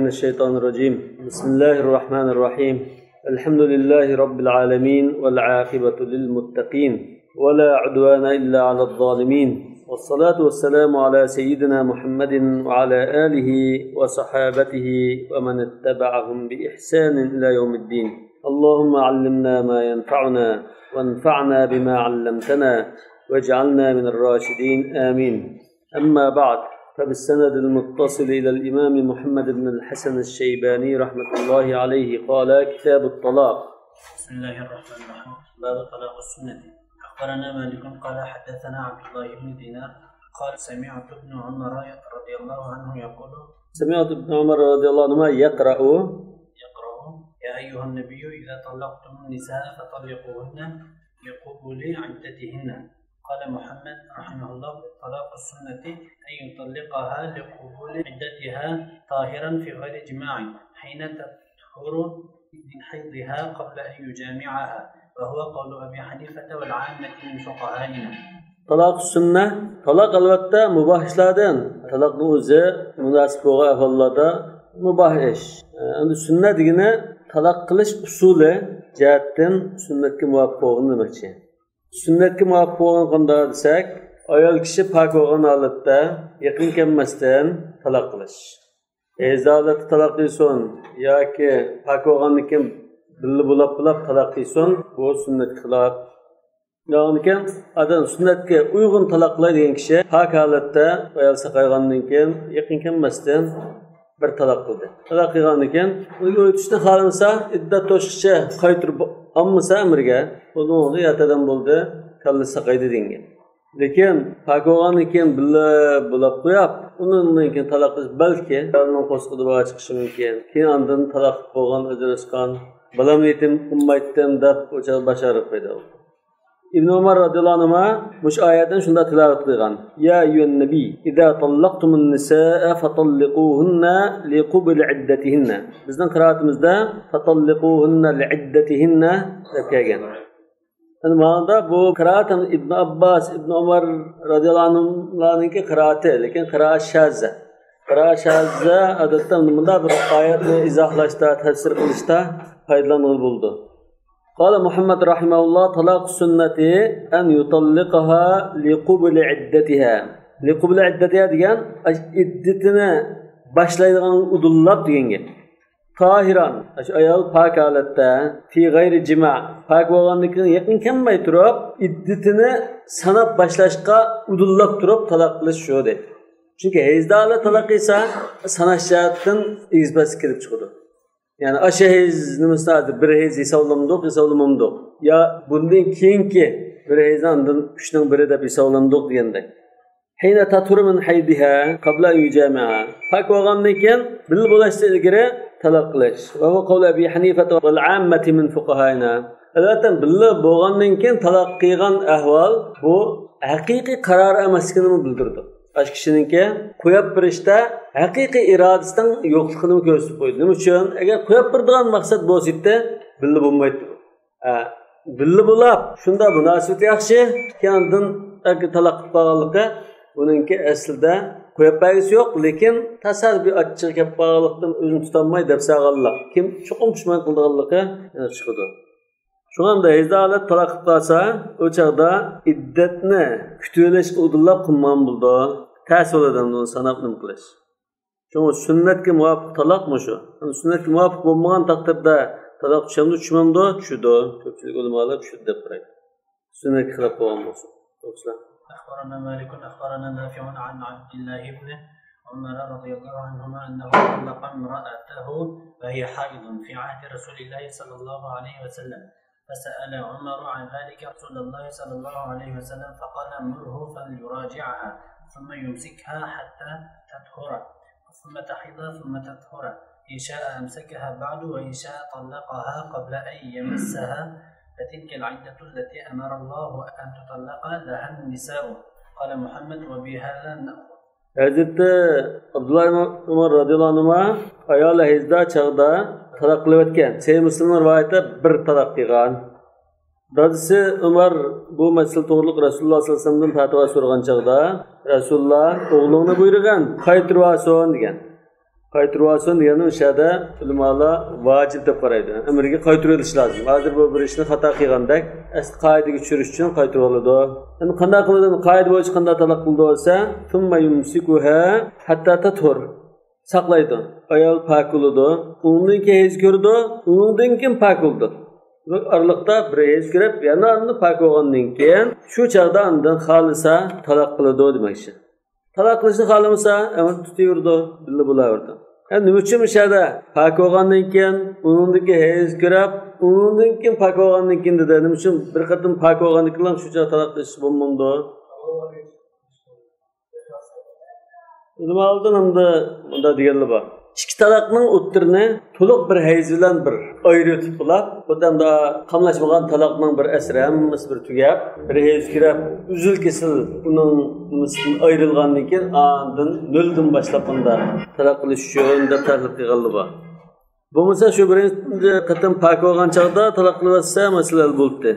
من الشيطان الرجيم بسم الله الرحمن الرحيم الحمد لله رب العالمين والعاقبة للمتقين ولا عدوان إلا على الظالمين والصلاة والسلام على سيدنا محمد وعلى آله وصحابته ومن اتبعهم بإحسان إلى يوم الدين اللهم علمنا ما ينفعنا وانفعنا بما علمتنا واجعلنا من الراشدين آمين أما بعد فبالسند المتصل إلى الإمام محمد بن الحسن الشيباني رحمة الله عليه قال كتاب الطلاق. بسم الله الرحمن الرحيم. باب طلاق السنة. أخبرنا مالك قال حدثنا عبد الله بن دينار قال سمعت ابن عمر رضي الله عنه يقول سمعت ابن عمر رضي الله عنهما يقرأ يا أيها النبي إذا طلقتم النساء فطلقوهن لقبول عدتهن. قال محمد رحمه الله طلاق السنة أن يطلقها لقبول عدتها طاهرا في غير جماع حين تطهر من حيضها قبل أن يجامعها وهو قول أبي حنيفة والعامة من فقهائنا. طلاق السنة طلاق البته mubah ishlardan taloqni o'zi munosib bo'lgan ahvollarda mubah ish. Endi sunnat degani taloq qilish usuli jihatdan sunnatga muvofiq bo'lgan demakchi. Sunnatga muvofiq bo'lgan qanday desak, ayol kishi pok bo'lgan holatda yaqin kelmasdan taloq qilish. Holatda taloq qilsin yoki pok bo'lgandan keyin birga bo'lib taloq qilsin, bu sunnatga xilof. Ya'ni adam sunnatga uyg'un taloq qiladigan kishi pok holatda ayol saqaygandan keyin yaqin kelmasdan bir taloq qildi. Taloq qilgandan keyin unga o'tishni xohlamasa, iddat to'shqicha qaytirib olmasa amriga, uni yatadan bo'ldi, kallasi saqaydi degan. Lekin pok bo'lgandan keyin birga bo'lib qo'yib, undan keyin taloq qilish balki uning qo'sqida bo'la chiqishi mumkin. Keyin ondan taloq bo'lgan ajrashgan balam yetim ummaytdan deb o'cha basharib qo'ydi. İbn Umar radhiyallohu anhu mush oyatdan shunda tilovat qilgan. Ya ayyuhan nabiy, idza tallaqtumun nisaa fatalliquhunna liqubul iddatihinna. Bizning qiraatimizda fatalliquhunna liiddatihinna deb kelgan. Yani ma'noda bu qiraat İbn Abbas, İbn Umar radhiyallohu anhularninki qiraati, lekin qiraat shazza. Qiraat shazza odatda bunda bir oyatni izohlashda, tafsir qilishda foydalanilgan bo'ldi. قال محمد رحمه الله طلاق السنة أن يطلقها لقبل عدتها. لقبل عدتها degan iddetini boshlaydigan udullab degan. Tahiran ayol pok holatda fi g'ayri jima' pok bo'lgandan keyin yaqin kelmay turib iddetini sanab boshlashga udullab turib taloq qilish shu dedi. Chunki hayzdali taloq qilsa sanashdan izbas kirib chiqadi. Yani aşehiz nimasida bir hez hisoblamamdiq. Ya bundan keyingi bir hezandan 3ning biri deb hisoblamamdiq degandek. Hayna tathuru min haydiha qabla yujami'a. Pok bo'lgandan keyin bil bo'lishdan ilgari taloq qilish. Va bu qawl Abi Hanifa val 'ammati min fuqahaina. Albatta billa bo'lgandan keyin taloq qilgan ahvol bu haqiqiy qaror emasligini bildirdi. Ash kishiningki qo'yib birishda haqiqiy irodasidan yo'qligini ko'rsatib qo'ydi. Nima uchun? Agar qo'yib birdigan maqsad bo'lsa-da, billa bo'lmaydi. Billa bo'lib, shunda munosabat yaxshi, keyin taloq qilib qolganligi buningki aslida qo'yib bag'isi yo'q, lekin tasarrufiy achchiq kelib qolganlikdan o'zini tutolmay deb sağallik. Kim cho'qim pushmon qilganligi chiqadi. Shunda hizolat taloq qilib qolsa, o chaqda iddatni kutib olishga udullab qilman bo'ldi. Ta'sirdan uni sanab nim qilish. Chunki sunnatga muvofiq taloqmi shu? Sunnatga muvofiq bo'lmagan taqdirda taloq tushmamdi, tushdi. Ko'pchilik ulamolar tushdi deb qaraydi. Sunnatga xilaf bo'lgan bo'lsa. To'g'ri. أخبرنا مالك أخبرنا نافع عن عبد الله بن عمر رضي الله عنهما أنه طلق امرأته وهي حائض في عهد رسول الله صلى الله عليه وسلم. فسأل عمر عن ذلك رسول الله صلى الله عليه وسلم فقال مره فليراجعها ثم يمسكها حتى تطهر ثم تحيض ثم تطهر إن شاء أمسكها بعد وإن شاء طلقها قبل أن يمسها فتلك العدة التي أمر الله أن تطلق لها النساء. قال محمد وبهذا نأخذ. Hazreti Abdullah Umar radhiyallohu anhu ayol hizda chaqda taloq qilib o'tgan. Sahih Muslimning rivoyatida bir taloq qilgan. Dadisi Umar bu masala to'g'riliq Rasululloh sollallohu alayhi vasallamdan fatvo so'ragan chaqda Rasululloh o'g'lingni buyurgan, qaytirib olsin degan. Qaytırıvasan degani o'shada ulamolar vojib deb qaraydi. Amirga qaytirilish lozim. Hozir bu bir ishni xato qilgandek, asli qoidaga tushirish uchun qaytiriladi. Endi qanday qiladi? Qoida bo'yicha qanday talaq qildi bo'lsa, thumma yumsikuha hatta tathur. Saqlaydi. Ayol pok bo'ladi. Undan keyin hez ko'rdi, undan keyin pok bo'ldi. Bu aralıqda bir hez kirib, yana uni pok bo'lgandan keyin shu chaqda undan xolisa talaq qiladi demoqchi. Talaq qilishni xohlamasa, amr tutaverdi, billa bo'laverdi. Endi nima uchun o'shada pok bo'lgandan keyin uningdagi hez kirib, undan keyin pok bo'lgandan keyin dedi. Nima uchun bir qatim pok bo'lgandan keyin shu chaqda talaq qilish bo'lmamdi? Nima oldi unda deganlar bor. İki talaqning o'ttirini to'liq bir hayz bilan bir ayirib qilib, bundan qamlashmagan talaqning bir asri hammasi bir tugab, bir hayz kirib, uzil kesil uning nimasidan ayrilgandan keyin ondan noldan boshlab bunda talaq qilish uchun deb taklif qilganlar bor. Bo'lmasa shu birinchi qatim pok bo'lgan chaqda talaq qilsa masala bo'ldi.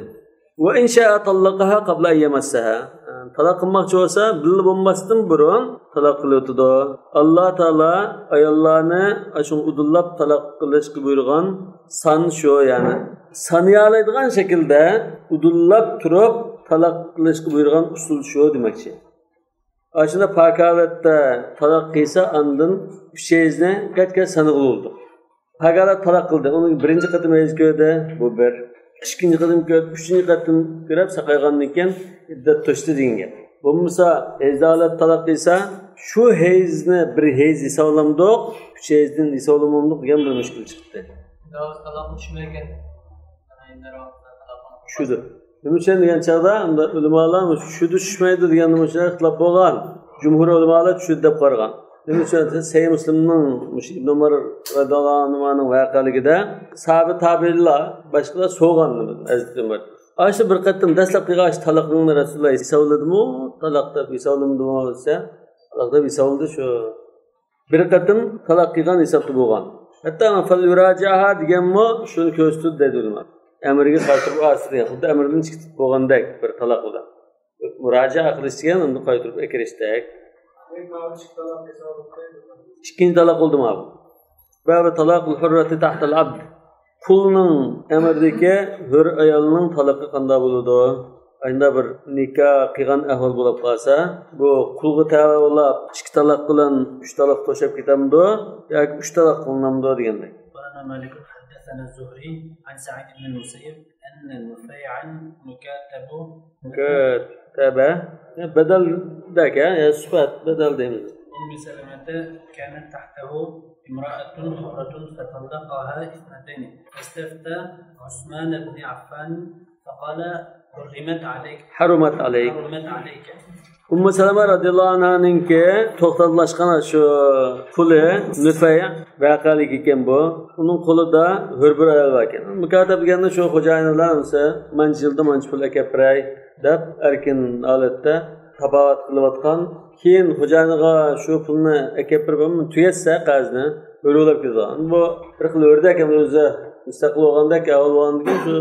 Va in sha'a talaqaha qabla ayyamassaha. Talaq qilmoqchi bo'lsa, billa bo'lmasdan burun talaq qiladi. Alloh taolo ayollarni shu udullab talaq qilishga buyurgan son shu, ya'ni saniya oladigan shaklda udullab turib talaq qilishga buyurgan usul shu demoqchi. Ashunda pakalatda talaq qilsa, ondan 3 yezni qatqa sanig'li bo'ldi. Pakalat talaq qildi. Uni birinchi qatim ezgöde bu bir. İkinci qatim ko'rib, uchinchi qatim ko'rib saqaygandan keyin iddat to'shdi degan. Bo'lmasa, ezalat talaq qilsa, shu hayzni bir hayz hisoblamadiq, 3 hayzdan hisoblamamdiq degan bir mushkul chiqdi. Talaq tushmagan. Shudir. Nima uchun degan chaqda unda ulamolar shu tushmaydi degan nimasi ixtilof bo'lgan. Jumhur ulamolar shu deb qaragan. Nima uchun Sahih Muslimning Ibn Umar radhiyallohu anhuning voqealigida sahabe tabiinlar boshqalar so'g'anni Hazrat Umar. Ayşe bir qatim dastlab qilgan talaqni Rasululloh hisobladimi? Talaqda hisoblamdimi desa, talaqda hisoblandı shu. Bir qatim talaq qilgan hisobda bo'lgan. Hatto fal yurajaha deganmi shuni ko'rsatdi dedilar. Amirga qaytirib asriya, xuddi amirdan chiqib bo'lgandek bir talaq bo'ldi. Muraja'a qilishgan uni qaytirib ekirishdak. İkinci talaq oldu mu abi? Baba talaqul hurrati tahtal abd. Kulning emrdagi hur ayolning talaqi qanday bo'ladi? Ayda bir nikah qilgan ahvol bo'lib qolsa, bu qulga tavlab 2 talaq bilan 3 talaq to'shab ketamdi yoki 3 talaq qilinamdi degandek. Malik haddathana Zuhri an Sa'id ibn al-Musayyib anna Nufay'an mukataba بدل ذاك يا صفات بدل دين. أم سلمة كانت تحته امرأة حرة فطلقها 2 فاستفتى عثمان بن عفان فقال حرمت عليك أم سلمة رضي الله عنها ki to'xtatlashgan shu puli Nufay vaqalik ekan bu. Uning qo'lida hur bir ayol bor ekan. Mukatab deganda shu xo'jayinlar esa mancha yilda mancha pul akapiray deb erkin holatda taboat qilayotgan. Keyin xo'jayiniga shu pulni akapirib tugatsa qazni o'rolab ketadi. Bu bir xil o'rdak ham o'zi mustaqil bo'lgandek avval bo'lgandan shu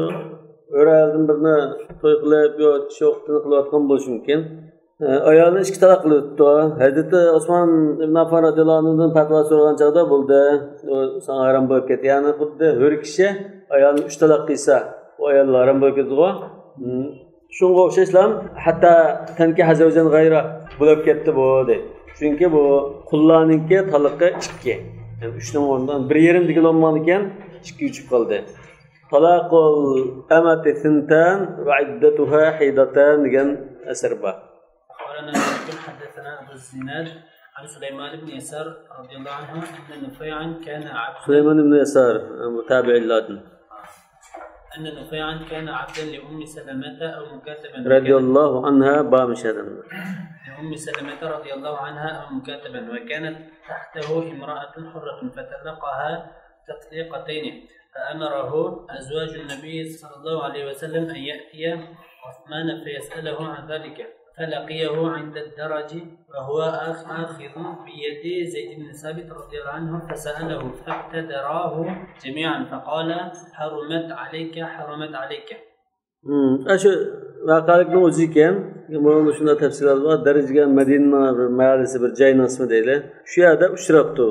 o'raldim birini to'y qilib yo sho'xtini qilayotgan bo'lishi mumkin. Ayolni 2 talaq qilibdi. Hazrati Osmon ibn Affon radhiyallohu anhudan fatvo so'ragan chaqda bo'ldi. Sana harom bo'lib ketdi. Ya'ni xuddi bir kishi ayolni 3 talaq qilsa, u ayol harom bo'lib ketdi-ku. Shunga o'xshashlam, hatto tanki hazavjan g'ayra bo'lib ketdi bu deydi. Chunki bu qullarningki talaqi 2. Yani 3 ning o'rnidan 1.5 degan bo'lgan ekan, 2 uchib qoldi. Talaqul amati thintan va iddatuha hidatan degan asar bor. حدثنا أبو الزناد عن سليمان بن يسار رضي الله عنه أن نفيعا كان عبدا سليمان بن يسار متابع اللادن أن نفيعا كان عبدا لأم سلمة أو مكاتبا رضي الله عنها بامشدا لأم سلمة رضي الله عنها أو مكاتبا وكانت تحته امرأة حرة فطلقها تطليقتين فأمره أزواج النبي صلى الله عليه وسلم أن يأتي عثمان فيسأله عن ذلك فلقيه عند الدرج وهو آخذ بيد زيد بن ثابت رضي الله عنه فسأله فاعتذراه جميعا فقال حرمت عليك. Şu vaqalikning o'zi ekan, mana shunda tafsillar bor. Darajaga Madina bir mahallasi bir joy ismi deydi. Shu yerda uchrabdi.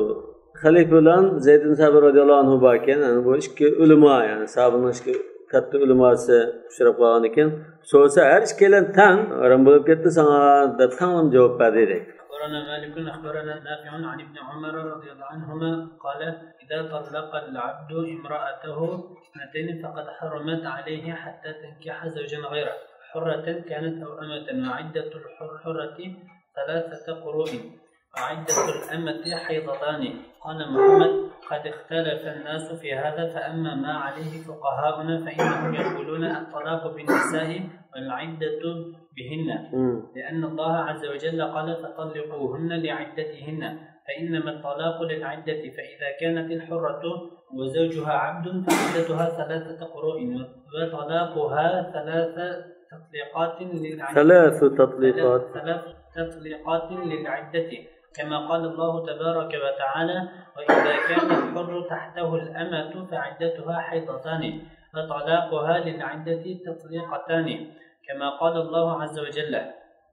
Halife bilan Zeyd ibn Sabir radhiyallohu anhu bor ekan. Yani bu ikki ulamo, yani sahabaning ikki katta ulamosi uchrab qolgan ekan. So'rasa har ikkalan tang aram bo'lib ketdi sana deb tanglam javob berdi. أخبرنا مالك أخبرنا نافع عن ابن عمر رضي الله عنهما قال إذا طلق العبد امرأته اثنتين فقد حرمت عليه حتى تنكح زوجا غيره حرة كانت أو أمة وعدة الحرة 3 قروء وعدة الأمة حيضتان. قال محمد قد اختلف الناس في هذا فأما ما عليه فقهاؤنا فإنهم يقولون الطلاق بالنساء والعدة بهن لأن الله عز وجل قال فطلقوهن لعدتهن فإنما الطلاق للعدة فإذا كانت الحرة وزوجها عبد فعدتها 3 قروء وطلاقها 3 تطليقات للعدة كما قال الله تبارك وتعالى وإذا كان الحر تحته الأمة فعدتها حيضتان وطلاقها للعدة تطليقتان كما قال الله عز وجل.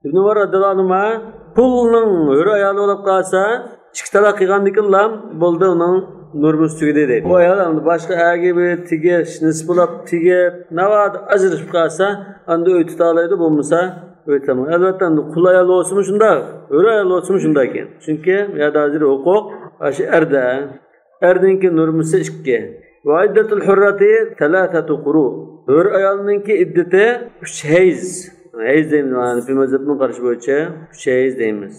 İbn Umar radhiyallohu anhu pulning hur ayoli bo'lib qolsa, ikki taloq qilgandikilam bo'ldi, uning nurmus tugidi deydi. Bu ayol boshqa agibi tigish nisbulab tigib navad ajrashib qolsa, anda o'y tuta oladi, bo'lmasa o'ytamay. Albatta qul ayol bo'lsa shunda, hur ayol bo'lsa shunda ekan. Chunki yerda hozir huquq shu erda. Erdinki nurmusi 2. Va iddatul hurrati 3 quru. Hur ayolninki iddati 3 hayz. Hayz deymiz, yani bir mazhabning qarashi bo'yicha 3 hayz deymiz.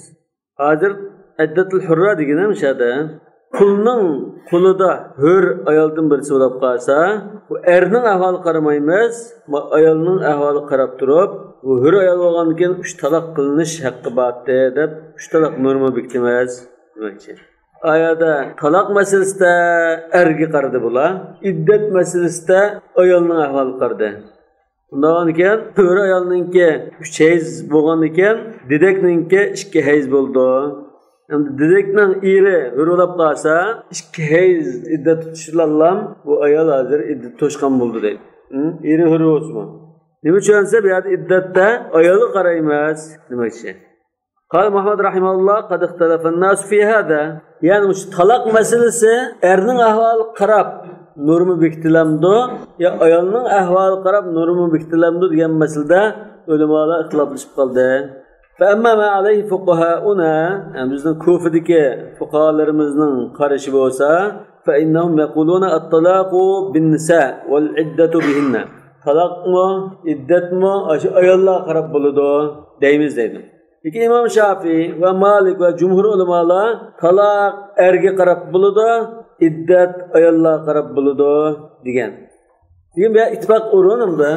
Hozir iddatul hurra degani nima? Qulning qulida hur ayoldan birisi bo'lib qolsa, bu erning ahvoli qaramaymiz, bu ayolning ahvoli qarab turib, bu hur ayol bo'lgandan keyin 3 taloq qilinish haqqi bor deb 3 taloq norma bekitamiz demoqchi. Ayada taloq masalasida erga qaradi bular, iddat masalasida ayolning ahvoli qaradi. Bundan keyin hur ayolninki 3 hayz bo'lgan ekan, dedekninki 2 hayz bo'ldi. Endi dedekning eri hur bo'lib qolsa, 2 hayz iddat tutishlarlam bu ayol hozir iddat to'shqan bo'ldi deydi. Eri hur bo'lsa. Nima uchunsa bu yerda iddatda ayolga qaraymiz demoqchi. Qal Muhammad rahimahulloh qad ixtalafan nas fi hada. Yani şu talaq meselesi erning ahvoli qarab norma bekitilamdi ya ayolning ahvoli qarab norma bekitilamdi degan masalada ulamolar ixtiloflashib qoldi. Fa amma ma alayhi fuqahauna, yani bizning Kufadagi fuqahalarimizning qarashi bo'lsa, fa innahum yaquluna at-talaqu bin-nisa wal-iddatu bihinna. Talaqmi, iddatmi, shu ayollar qarab bo'ladi deymiz deydi. İki İmam Şafii ve Malik ve Cumhur ulamalar talaq erge qarab bo'ladi, iddat ayollar qarab bo'ladi degan. Degan bir ittifoq o'rinimda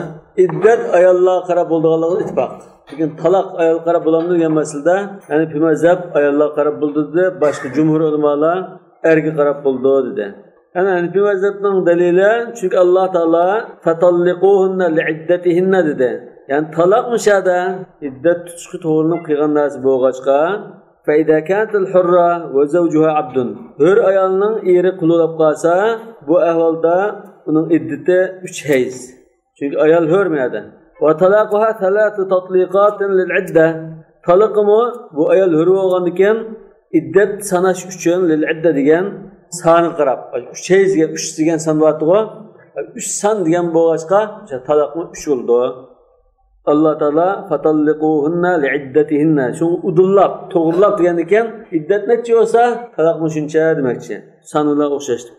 iddat ayollar qarab bo'ladiganligi ittifoq. Lekin talaq ayol qarab bo'lamdi degan masalada, ya'ni bir mazhab ayollar qarab bo'ldi dedi, boshqa Cumhur ulamalar erge qarab bo'ldi dedi. Yani Hanifi mazhabning dalili çünkü Allah Taala fatalliquhunna li'iddatihinna dedi. Yani talaq müşada iddat tutuşu to'g'rilanib qilgan narsa bo'lg'achqa fa idza kanatil hurra va zawjuha abdun. Hur ayolning eri qul bo'lib qolsa, bu ahvolda uning iddati 3 hayz. Çünkü ayol hurmayadi. Va talaquha 3 tatliqatin lil idda. Talaqmi bu ayol hur bo'lgandan keyin iddat sanash uchun lil idda degan soni qarab 3 hayzga 3 degan son bordi-ku. 3 son degan bo'lg'achqa talaqmi 3 bo'ldi. Allah Taala fatalliquhunna li'iddatihinna. Şu udullab, to'g'rilab degan ekan, iddat necha bo'lsa, talaqmi shuncha demakchi. Sanolar o'xshashdi.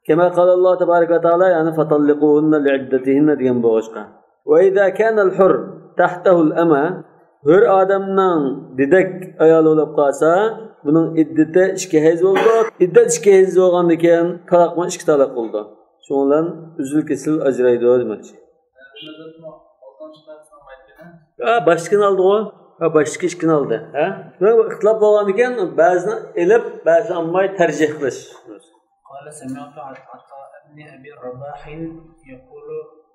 Kema qala Alloh tabaraka va taala, ya'ni fatalliquhunna li'iddatihinna degan bo'lg'achqa. Va idza kana al-hur tahtahu al-ama, hur odamning dedak ayoli bo'lib qolsa, buning iddati 2 hayz bo'ldi. Iddat 2 hayz bo'lgandan keyin talaqmi 2 taloq bo'ldi. Shundan uzul kesil ajraydi demakchi. Başkını aldı o. Başka işkini aldı. Ve ixtilaf olan iken bazını elip bazı almayı tercih kılış. قال سمعت عطاء بن أبي رباح يقول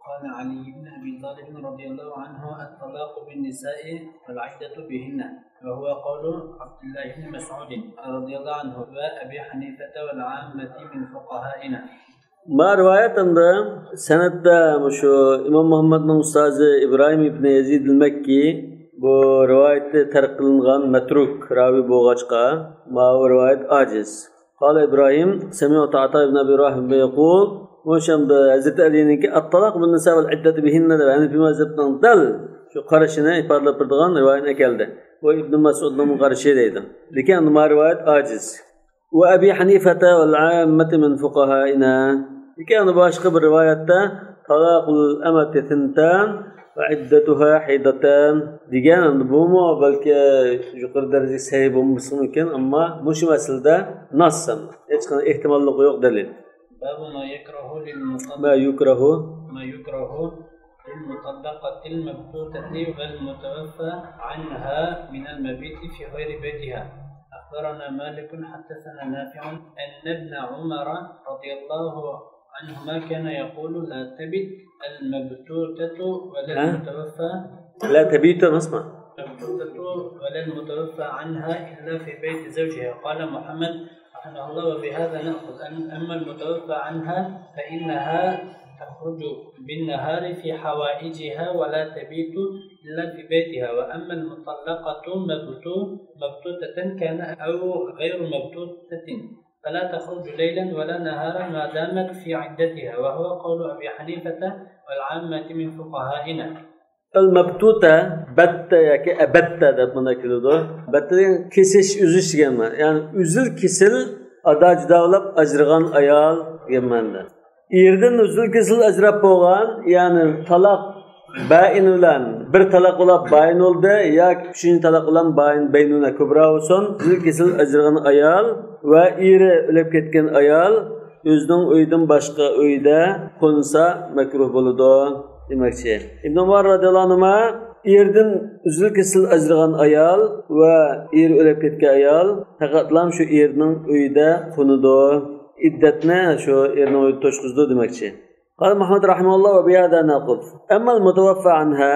قال علي بن أبي طالب رضي الله عنه الطلاق بالنساء والعدة بهن وهو قول عبد الله بن مسعود رضي الله عنه وأبي حنيفة والعامة من فقهائنا. Ma rivayetinde senette şu İmam Muhammed'in ustazı İbrahim ibn Yazid el-Mekki bu rivayette terk kılıngan metruk ravi boğaçka ma rivayet aciz. قال إبراهيم سمعت عطاء بن أبي راهب يقول موشم Hazreti Ali'ninki at-talaq bin nisa vel iddeti bihinne de yani bir mezhepten dal şu qarashini ifodalab turadigan rivoyatga keldi. Bu Ibn Mas'udning qarashi deydi. Lekin bu rivoyat ojiz. Ve Abi Hanifata vel ammati min fuqahaina. Lekin boshqa bir rivoyatda talaqul amati tintan ve iddatuha hidatan degan bu mu balki yuqori darajada sahih bo'lmasi mumkin, ammo bu shu masalada nassan hech qanday ehtimollik yo'q dalil. باب ما يكره للمطلقة المبتوتة والمتوفى عنها من المبيت في غير بيتها. أخبرنا مالك حدثنا نافع أن ابن عمر رضي الله عنهما كان يقول لا تبت المبتوتة ولا المتوفى لا تبيت نسمع المبتوتة ولا المتوفى عنها إلا في بيت زوجها. قال محمد رحمه الله وبهذا نأخذ أما المتوفى عنها فإنها تخرج بالنهار في حوائجها ولا تبيت إلا في بيتها. وأما المطلقة مبتوتة كان أو غير مبتوتة فلا تخرج ليلا ولا نهارا ما دامت في عدتها، وهو قول أبي حنيفة والعامة من فقهائنا. المبتوتة batta yoki abatta deb buni keladi. Batta degan kesish, uzish deganman. Ya'ni uzil kesil ada judaolab ajragan ayol deganmanda. Erdan uzil kesil ajrab bo'lgan, ya'ni taloq bain bilan bir taloq bo'lib bain bo'ldi yoki uchinchi taloq bilan baynuna kubra bo'lsin, uzil kesil ajragan ayol va eri o'lib ketgan ayol o'zining uyidan boshqa uyda qo'nsa makruh bo'ladi demakchi. Ibn Umar radhiyallohu anhu erdan uzil kesil ajragan ayol va er o'lib ketgan ayol faqatlam shu erning uyida qo'nadi. İddetne şu erning uyida to'shqizdi demakchi. Qala Muhammad rahimahulloh va biyada naqul. Amma al-mutawaffa anha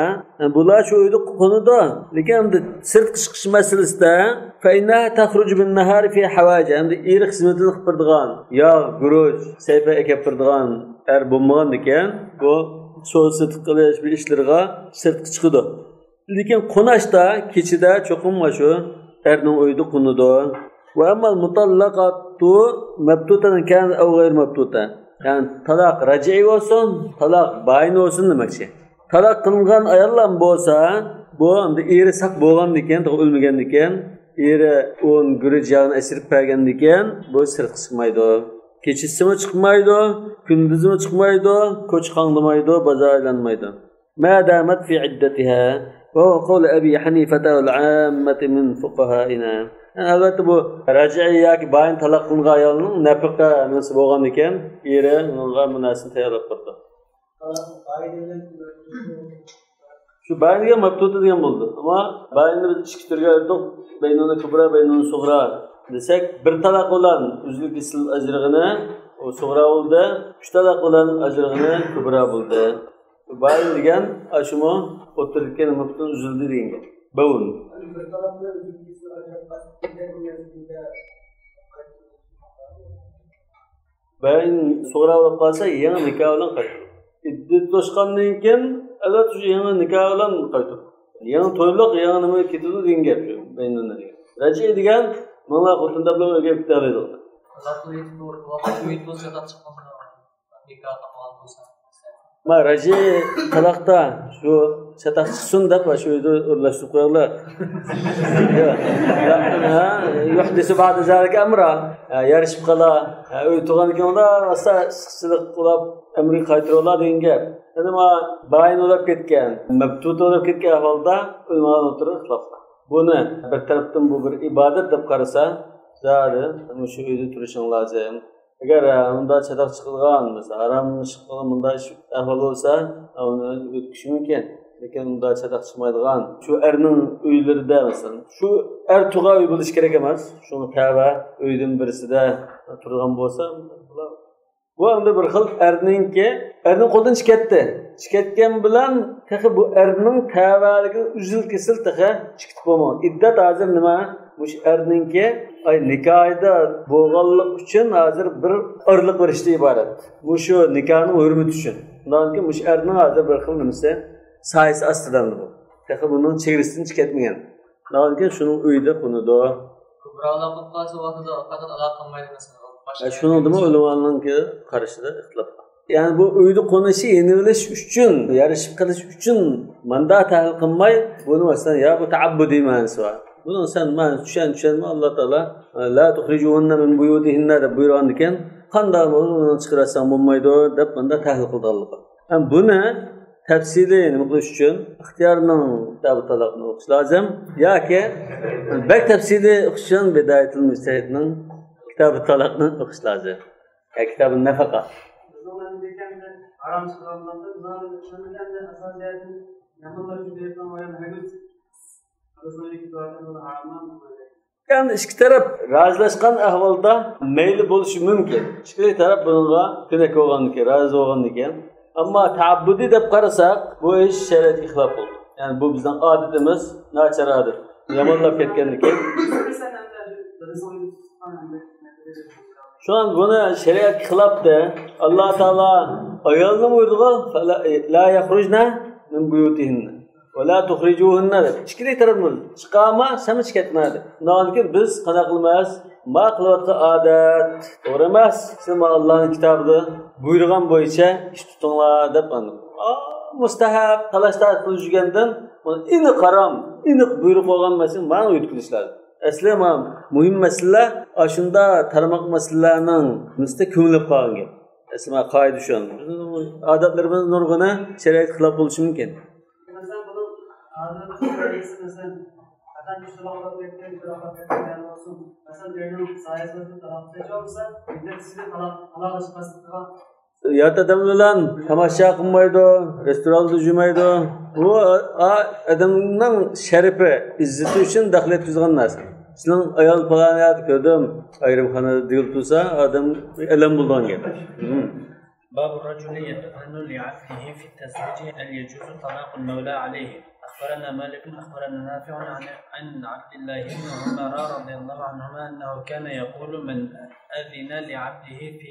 bular shu uyda qo'nadi. Lekin sirt chiqish masalasida fa innaha takhruju bin-nahar fi hawaji. Endi er xizmatini qilib turadigan, yog', guruch, sayfa ekib turadigan er bo'lmagan ekan, bu so'zsiz qilish bir ishlarga sirtga chiqadi. Lekin qo'nashda kechida cho'qim shu erning uyida qo'nadi. Va amma al-mutallaqatu mabtutatan kan aw ghayr mabtuta. Yani talaq raji'i olsun, talaq bayin olsun demakchi. Talaq qilingan ayollar bo'lsa, bu endi eri saq bo'lgan ekan, o'lmagan ekan, eri o'n guruch yog'ini asirib bergan ekan, bu sirtga chiqmaydi. Kechisimi chiqmaydi, kunduzimi chiqmaydi, ko'ch qanglamaydi, bozor aylanmaydi. Ma damat fi iddatiha va qawl Abi Hanifa wal 'ammati min fuqahaina. Yani albatta bu raji'i yoki bayin taloq qilingan ayolning nafaqa nimasi bo'lgan ekan, eri unga bu narsani tayyorlab turdi. Shu bayinga mabtuta degan bo'ldi. Ammo bayinni biz ikki turga ayirdik. Baynuna kubra, baynuna sughra desak, bir taloq bilan uzil kesil ajrig'ini o sughra bo'ldi, uch taloq bilan ajrig'ini kubra bo'ldi. Bayin degan ashmo o'tirgan mabtun uzildi degan. Bavun. Bayin sughra bo'lib qolsa, yangi nikoh bilan qaytadi. İddet to'shqandan keyin albatta shu yangi nikoh bilan qaytadi. Yangi to'yliq, yangi nima ketadi degan gap shu baynuna degan. Raji degan mana xotinda bilan o'g'ib ketadi. Ma raji taloqda shu chataq chiqsin deb shu uyda o'rlashtirib qo'yinglar. Yuhdisu ba'da zalika amra. Yarishib qala, uy tug'an ekanlar, asa siqchilik qilib amri qaytaradilar degan gap. Endi ma bayin o'lib ketgan, mabtut o'lib ketgan ahvolda o'lmagan o'tirib ixlofda. Buni bir tarafdan bu bir ibodat deb qarasa, zari shu uyda turishing lozim. Agar unda chataq chiqilgan, masalan, harom chiqilgan bunda ahvol bo'lsa, uni o'tkish mumkin. Lekin unda chataq chiqmaydigan, shu erning uylarida masalan, shu er tug'a uy bo'lish kerak emas. Shuni tava uydan birisida turgan bo'lsa, bu endi bir xil erning qo'ldan chiqatdi. Chiqatgan bilan taxi bu erning tavaligi uzil kesil taxi chiqib bo'lmaydi. Iddat hozir nima? Bu erningki ay nikohda bo'lganlik uchun hozir bir irliq berishdan iborat. Bu shu nikohning hurmati uchun. Undan keyin bu erning hozir bir xil nimasi sayisi ostidan bu. Taxi bunun chegarasidan chiqatmagan. Undan keyin shuning uyida qo'nadi. ko'proq aloqa qilsa vaqtida faqat aloqa qilmaydi masalan. Shuningdek ulamolarning qarashida ixtilof. Yani bu uyda qo'nishi yenilish uchun, yarashib qilish uchun manda tahlil qilmay, buni masalan ya bu ta'abbudiy ma'nosi bor. Buni sen men tushunma Alloh taolo la tukhrijuhunna min buyutihinna deb buyurgan ekan, qanday buni chiqarasang bo'lmaydi deb manda tahlil qildi. Ham buni tafsili nima qilish uchun ixtiyorning kitobi taloqni o'qish lozim yoki bak tafsili o'qish uchun bidayatul mujtahidning kitobi taloqni o'qish lozim. Ya kitobi nafaqa. Yani ikki taraf razılashgan ahvolda mayli bo'lishi mumkin. Ikki taraf bunga ko'nak bo'lgandan razı bo'lgandan keyin, ammo ta'abbudi deb qarasak, bu ish shariatga xilof bo'ldi. Yani bu bizning odatimiz, nachar odat. Yomonlab ketgandan keyin şu an buni shariatga xilofda Alloh taolo ayolni buyurdi, la yakhrujna min buyutihinna va la tukhrijuhunna. Ikkili tarafimiz chiqama, samish ketmadi. Nonki biz qana qilmas, ma qilayotgan odat to'g'ri emas. Siz Allohning kitobida buyurgan bo'yicha ish tutinglar deb andim. Mustahab talashlar qilib yurgandan ini qaram, ini buyruq bo'lgan masin mana o'tkazishlar. Asli muhim masala shunda tarmoq masalalarning misli ko'ngilib qolgan gap. Asli qoida shu. Odatlarimiz nurg'una shariat xilof bo'lishi mumkin. Yatadam bilan tamasha qilmaydi, restoranda yurmaydi. Bu odamning sharifi, izzati uchun daxl etkazgan narsa. Sizning ayol falaniyat ko'rdim, ayrimxonada digil tursa, odam alam bo'lgan gap. باب الرجل يأذن لعبده في التزويج هل يجوز طلاق المولى عليه؟ أخبرنا مالك أخبرنا نافع عن عبد الله بن عمر رضي الله عنهما أنه كان يقول من أذن لعبده في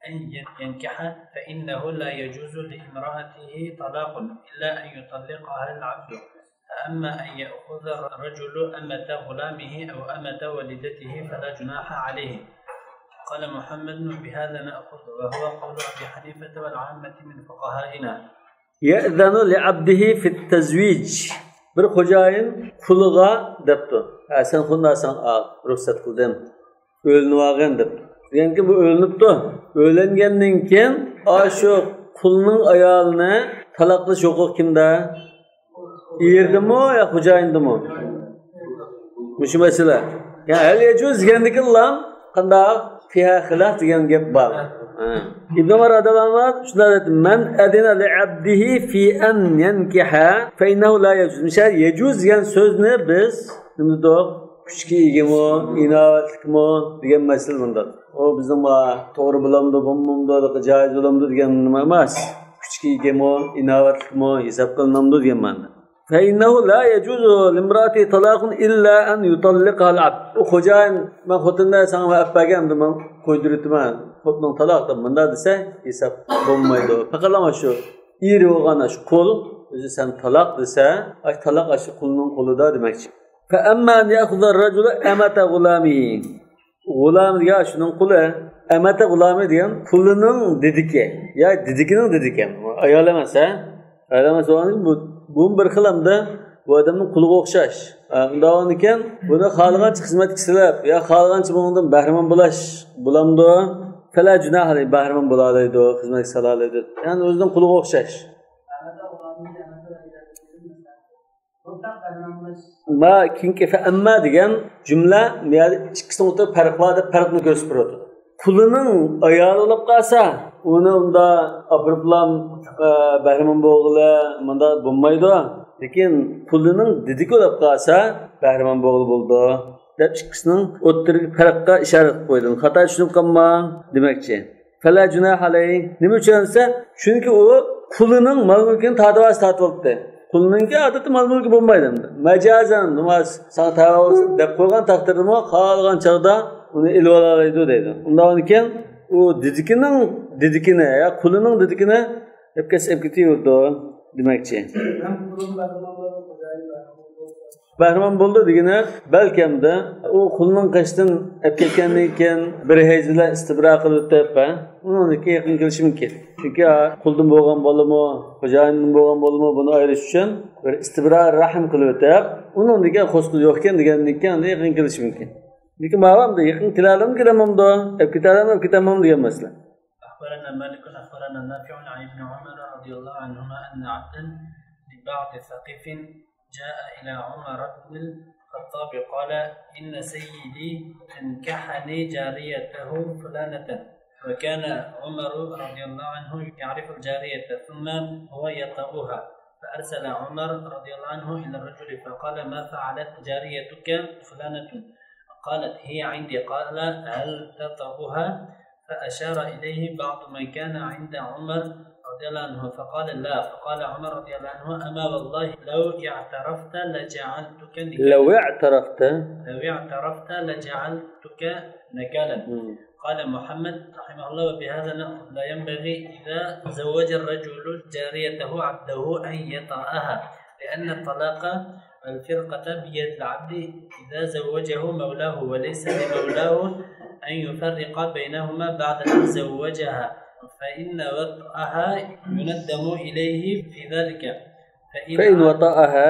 أن ينكح فإنه لا يجوز لامرأته طلاق إلا أن يطلقها العبد. أما أن يأخذ الرجل أمة غلامه أو أمة والدته فلا جناح عليه. قال محمد بهذا نأخذ وهو قول أبي حنيفة والعامة من فقهائنا. يأذن لعبده في التزويج. Bir xo'jayin quliga debdi. Sen xundasan ruxsat qildim. O'lnib olgan deb. Deganki bu o'lnibdi. O'langandan keyin shu qulning ayolini taloq qilish huquqi kimda? Erdimi yo xo'jayindimi? Shu masala. Ya hal yajuz degandikilar qanday fiha xilaf degan gap bor. İbn Umar radhiyallohu anh shunday dedi: "Man adina li abdihi fi an yankiha fa innahu la yajuz." Misal yajuz degan so'zni biz nima deydi? Kuchga egami, inovatlikmi degan masala bunda. O bizning to'g'ri bilamdi, bo'lmamdi, joiz bilamdi degan nima emas. Kuchga egami, inovatlikmi hisob qilinamdi degan ma'noda. Fa innahu la yajuzu limrati talaqun illa an yutalliqha al-abd. O xo'jayin men xotindan sana appagan dedim, qo'ydiribman. Xotinning taloq deb bunda desa hisob bo'lmaydi. Faqat shu eri bo'lgan shu qul o'zi sen taloq desa, ay taloq shu qulning qo'lida demakchi. Fa amma an ya'khudha ar-rajulu amata g'ulamihi. G'ulam degan shuning quli, amata g'ulami degan qulining dediki, ya didikining dediki. Ayol emas, ayol emas bu bir xilamda bu odamning quliga o'xshash. Undan ekan buni xohlagancha xizmat qilib, ya xohlagancha bundan bahramon bo'lamdi. Fala junah alayhi bahramon bo'lalaydi, xizmat qiladi. Ya'ni o'zining quliga o'xshash. Ma kinki fa amma degan jumla ikkisining o'rtasida farq bor deb farqni ko'rsatib turadi. Qulining ayoli bo'lib qolsa, uni unda abriblam bahramon bo'g'ili bunda bo'lmaydi. Lekin qulining didik bo'lib qolsa, bahramon bo'g'ili bo'ldi. Deb ikkisining o'rtasidagi farqqa ishora qilib qo'ydim. Xato tushunib qolmang demoqchi. Fala junah alayhi nima uchun desa, chunki u qulining mol-mulkini tatib olibdi. Qulninki odati mol-mulki bo'lmaydi. Majazan namoz saqtavus deb qo'ygan taqdirda xohlagan chog'da uni ilib olaydi deydi. Undan keyin u didikini ya qulining didikini hep ketaverdi demoqchi. Bahramon bo'ldi degani balkamda u qulning qashdan olib ketgandan keyin bir hayzlar istibro qilib o'tib, uniki yaqin kelishi mumkin. Chunki quldan bo'lgan bo'limi, xo'jayindan bo'lgan bo'limi buni ayirish uchun bir istibro rahm qilib o'tib, uningga qo'shqil yo'q ekan degandan keyin yaqin kelishi mumkin. Lekin ma'lumda yaqin kelalim kelamamda, olib ketamam degan masala. أخبرنا مالك أخبرنا نافع عن ابن عمر رضي الله عنهما أن عبدا لبعض ثقيف جاء إلى عمر بن الخطاب قال إن سيدي أنكحني جاريته فلانة، وكان عمر رضي الله عنه يعرف الجارية ثم هو يطأها، فأرسل عمر رضي الله عنه إلى الرجل فقال ما فعلت جاريتك فلانة؟ قالت هي عندي. قال هل تطأها؟ فأشار إليه بعض من كان عند عمر رضي الله عنه فقال لا. فقال عمر رضي الله عنه أما والله لو اعترفت لجعلتك نكالا. لو اعترفت لجعلتك نكالا. قال محمد رحمه الله وبهذا نأخذ لا ينبغي إذا زوج الرجل جاريته عبده أن يطأها، لأن الطلاق الفرقة بيد العبد إذا زوجه مولاه، وليس لمولاه أن يفرق بينهما بعد أن زوجها، فإن وطأها يندم إليه في ذلك. فإن وطأها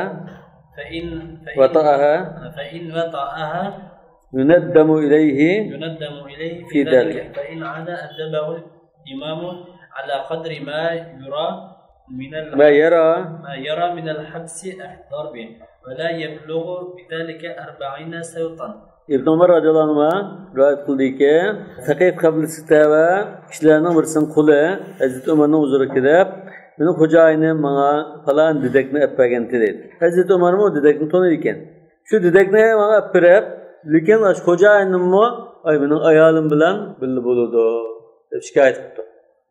يندم إليه في ذلك. فإن عاد أدبه الإمام على قدر ما يرى من الحبس الضرب، ولا يبلغ بذلك 40 سوطا. İbn Umar radhiyallohu anhu rivoyat qildiki, Saqif qabilasida va kishilarning birisining quli Hazrat Umarning huzuriga kelib, "Meni xo'jayinim menga falon dedekni olib bergandi" dedi. Hazrat Umar bu dedekni taniydi ekan. Shu dedekni menga olib berib, lekin o'sha xo'jayinimmi, "Ay mening ayolim bilan birga bo'ladi" deb shikoyat qildi.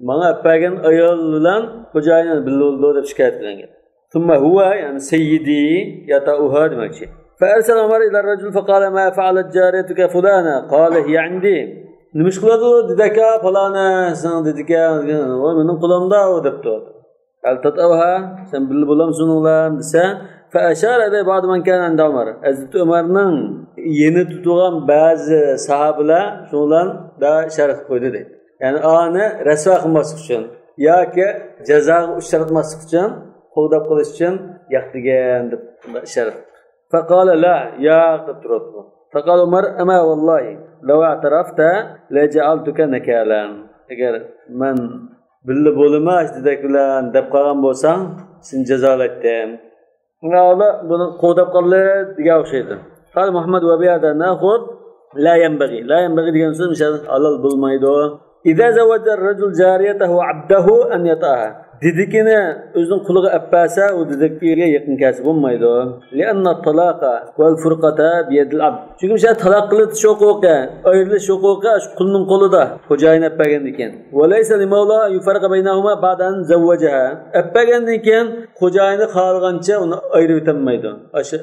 Menga olib bergan ayol bilan xo'jayinim birga bo'ladi deb shikoyat qilgan. Thumma huwa yani sayyidi yata'uha demakchi. فأرسل عمر إلى الرجل فقال ما فعلت جاريتك فلانة؟ قال هي عندي. نمشكلته ددكا فلانة سن ددكا ومن قلمدا ودبتو. هل تطأها؟ سن بالبلم سنولان دسا. فأشار إلى بعض من كان عند عمر. حضرت عمرның yeni tutulan bazı sahabeler şundan da şerh koydu dedi. Yani anı resva kılması için ya ki ceza uçratması için, kovdap kılış için yaktıgen şerh. فقال لا يا قطرت. فقال عمر أما والله لو اعترفت لجعلتك نكالا. Eğer men billi bo'lmas dediklar deb qolgan bo'lsang, sen jazolatdim. Ular buni qo'dab qoldi degan o'xshaydi. Qal Muhammad va biyada na'khud la yanbaghi. La yanbaghi degan so'z halol bo'lmaydi. İza zawaja ar-rajul jariyatahu 'abdahu an yata'aha. Dedikini o'zining quliga appasa u dediklarga yaqin kelsa bo'lmaydi. Li'anna at-talaqa wal furqata bi yadil 'abd. Chunki o'sha taloq qilish huquqi, ayrilish huquqi shu qulning qo'lida, xo'jayin appagan ekan. Wa laysa li mawla yufarqa baynahuma ba'dan zawwajaha. Appagandan keyin xo'jayini xohlagancha uni ayirib o'tmaydi. O'sha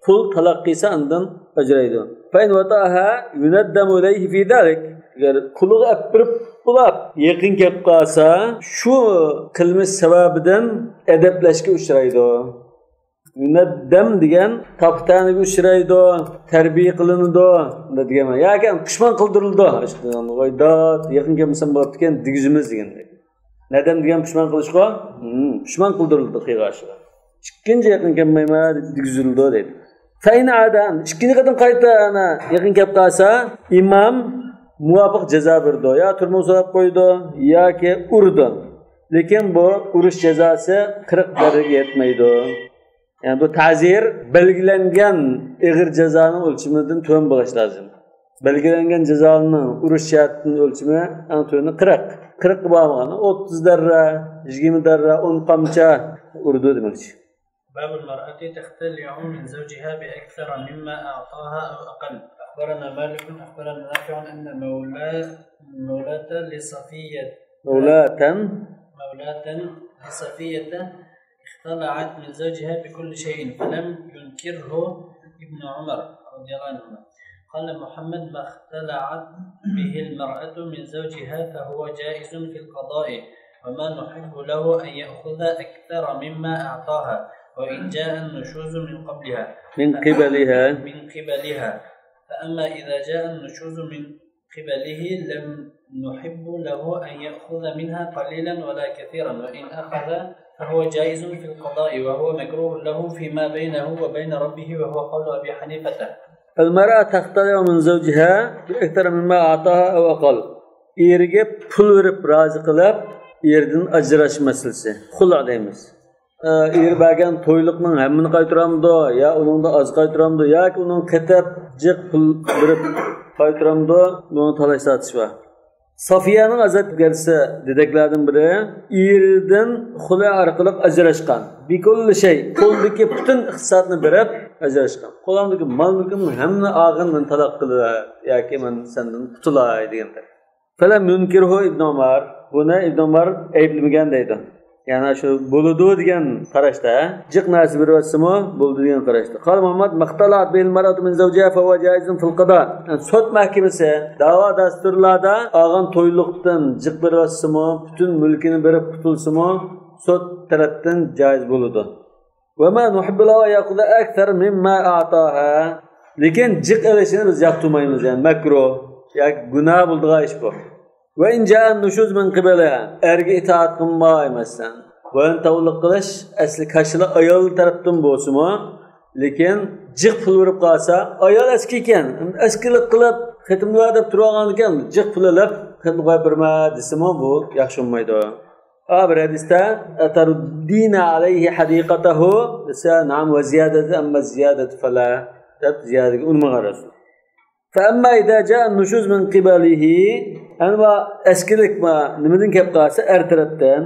qul taloq qilsa undan ajraydi. Fa in wata'aha yunaddamu ilayhi fi zalik. Agar quliga appirib bulab yaqin kelib qolsa, shu qilmish sababidan adablashga uchraydi. Yunaddam degan toptaniga uchraydi, tarbiya qilinadi degan. Yoki pushmon qildirildi. Qo'yda yaqin kelmasa bo'libdi ekan digizimiz degan. Nadam degan pushmon qilishqa, pushmon qildirildi qiyg'ashga. Ikkinchi yaqin kelmayma digizildi dedi. Faynadan ikkinchi qatim qayta ana yaqin kelib qolsa, imom muvafiq jazo berdi. Ya turmush so'rab qo'ydi yoki urdi. Lekin bu urish jazosi 40 darajaga yetmaydi. Yani bu ta'zir belgilangan ig'ir jazoning o'lchamidan to'g'ri bo'lishi lozim. Belgilangan jazoning urish shartining o'lchami ana to'g'ri 40 bo'lgan. 30 darra, 20 darra, 10 qamcha urdi demakchi. باب المرأة تختلع من زوجها بأكثر مما أعطاها أو أقل. أخبرنا مالك أخبرنا نافع أن مولاة لصفية اختلعت من زوجها بكل شيء فلم ينكره ابن عمر رضي الله عنه. قال محمد ما اختلعت به المرأة من زوجها فهو جائز في القضاء، وما نحب له أن يأخذ أكثر مما أعطاها، وإن جاء النشوز من قبلها من قبلها فأما إذا جاء النشوز من قبله لم نحب له أن يأخذ منها قليلا ولا كثيرا وإن أخذ فهو جائز في القضاء وهو مكروه له فيما بينه وبين ربه وهو قول أبي حنيفة. المرأة تختلف من زوجها بأكثر مما أعطاها أو أقل. Erge pul verip razı kılıp yerden ajraş meselesi. Hula deymiz. Er bergen toyluqning hammini qaytaramdı ya onun da az qaytaramdı ya ki onun ketep jiq pul verip qaytaramdı bunu talaş satış var. Safiye'nin azat gelsi dedeklerden biri erden hula arqılıp ajraşkan. Bir kulli şey qo'ldagi bütün iqtisodni berib ajrashgan. Qo'limdagi mal-mulkimni hammani og'indan talaq qilib yoki men sendan qutulay deganlar. Falam yunkirhu Ibn Umar. Buni Ibn Umar ayblamagan deydi. Yani şu buludu degan qarashda jiq narsa beryapsimi bo'ldi degan qarashda. Qol Muhammad maqtalat bil mar'atu min zawjiha fa huwa jaizun fil qada. Sud mahkamasi da'vo dasturlarda olgan to'yliqdan jiq beryapsimi, bütün mulkini berib qutulsimi sud tarafdan jaiz bo'ladi. Va ma nuhibbu lahu yaqulu akthar mimma a'taha. Lekin jiq olishini biz yoqtirmaymiz, yani makruh, yoki gunoh bo'ldigan ish bu. Ve incan nuşuz min qibaliha erge itaat qilmaymasdan va tavliq qilish asli kashila ayol tarafdan bo'lsa-mu, lekin jiq pul verib qolsa, ayol eski ekan, eskilik qilib xitmlar deb turgan ekan, jiq pul olib xitm qo'yib berma desimi bu yaxshi bo'lmaydi. Bir hadisda ataruddina alayhi hadiqatahu desa na'am va ziyadatu amma ziyadatu fala deb ziyadaga unmagan. فأما إذا جاء النشوز من قبله أنوا أسكلك ما نمدن كبقاس أرترتن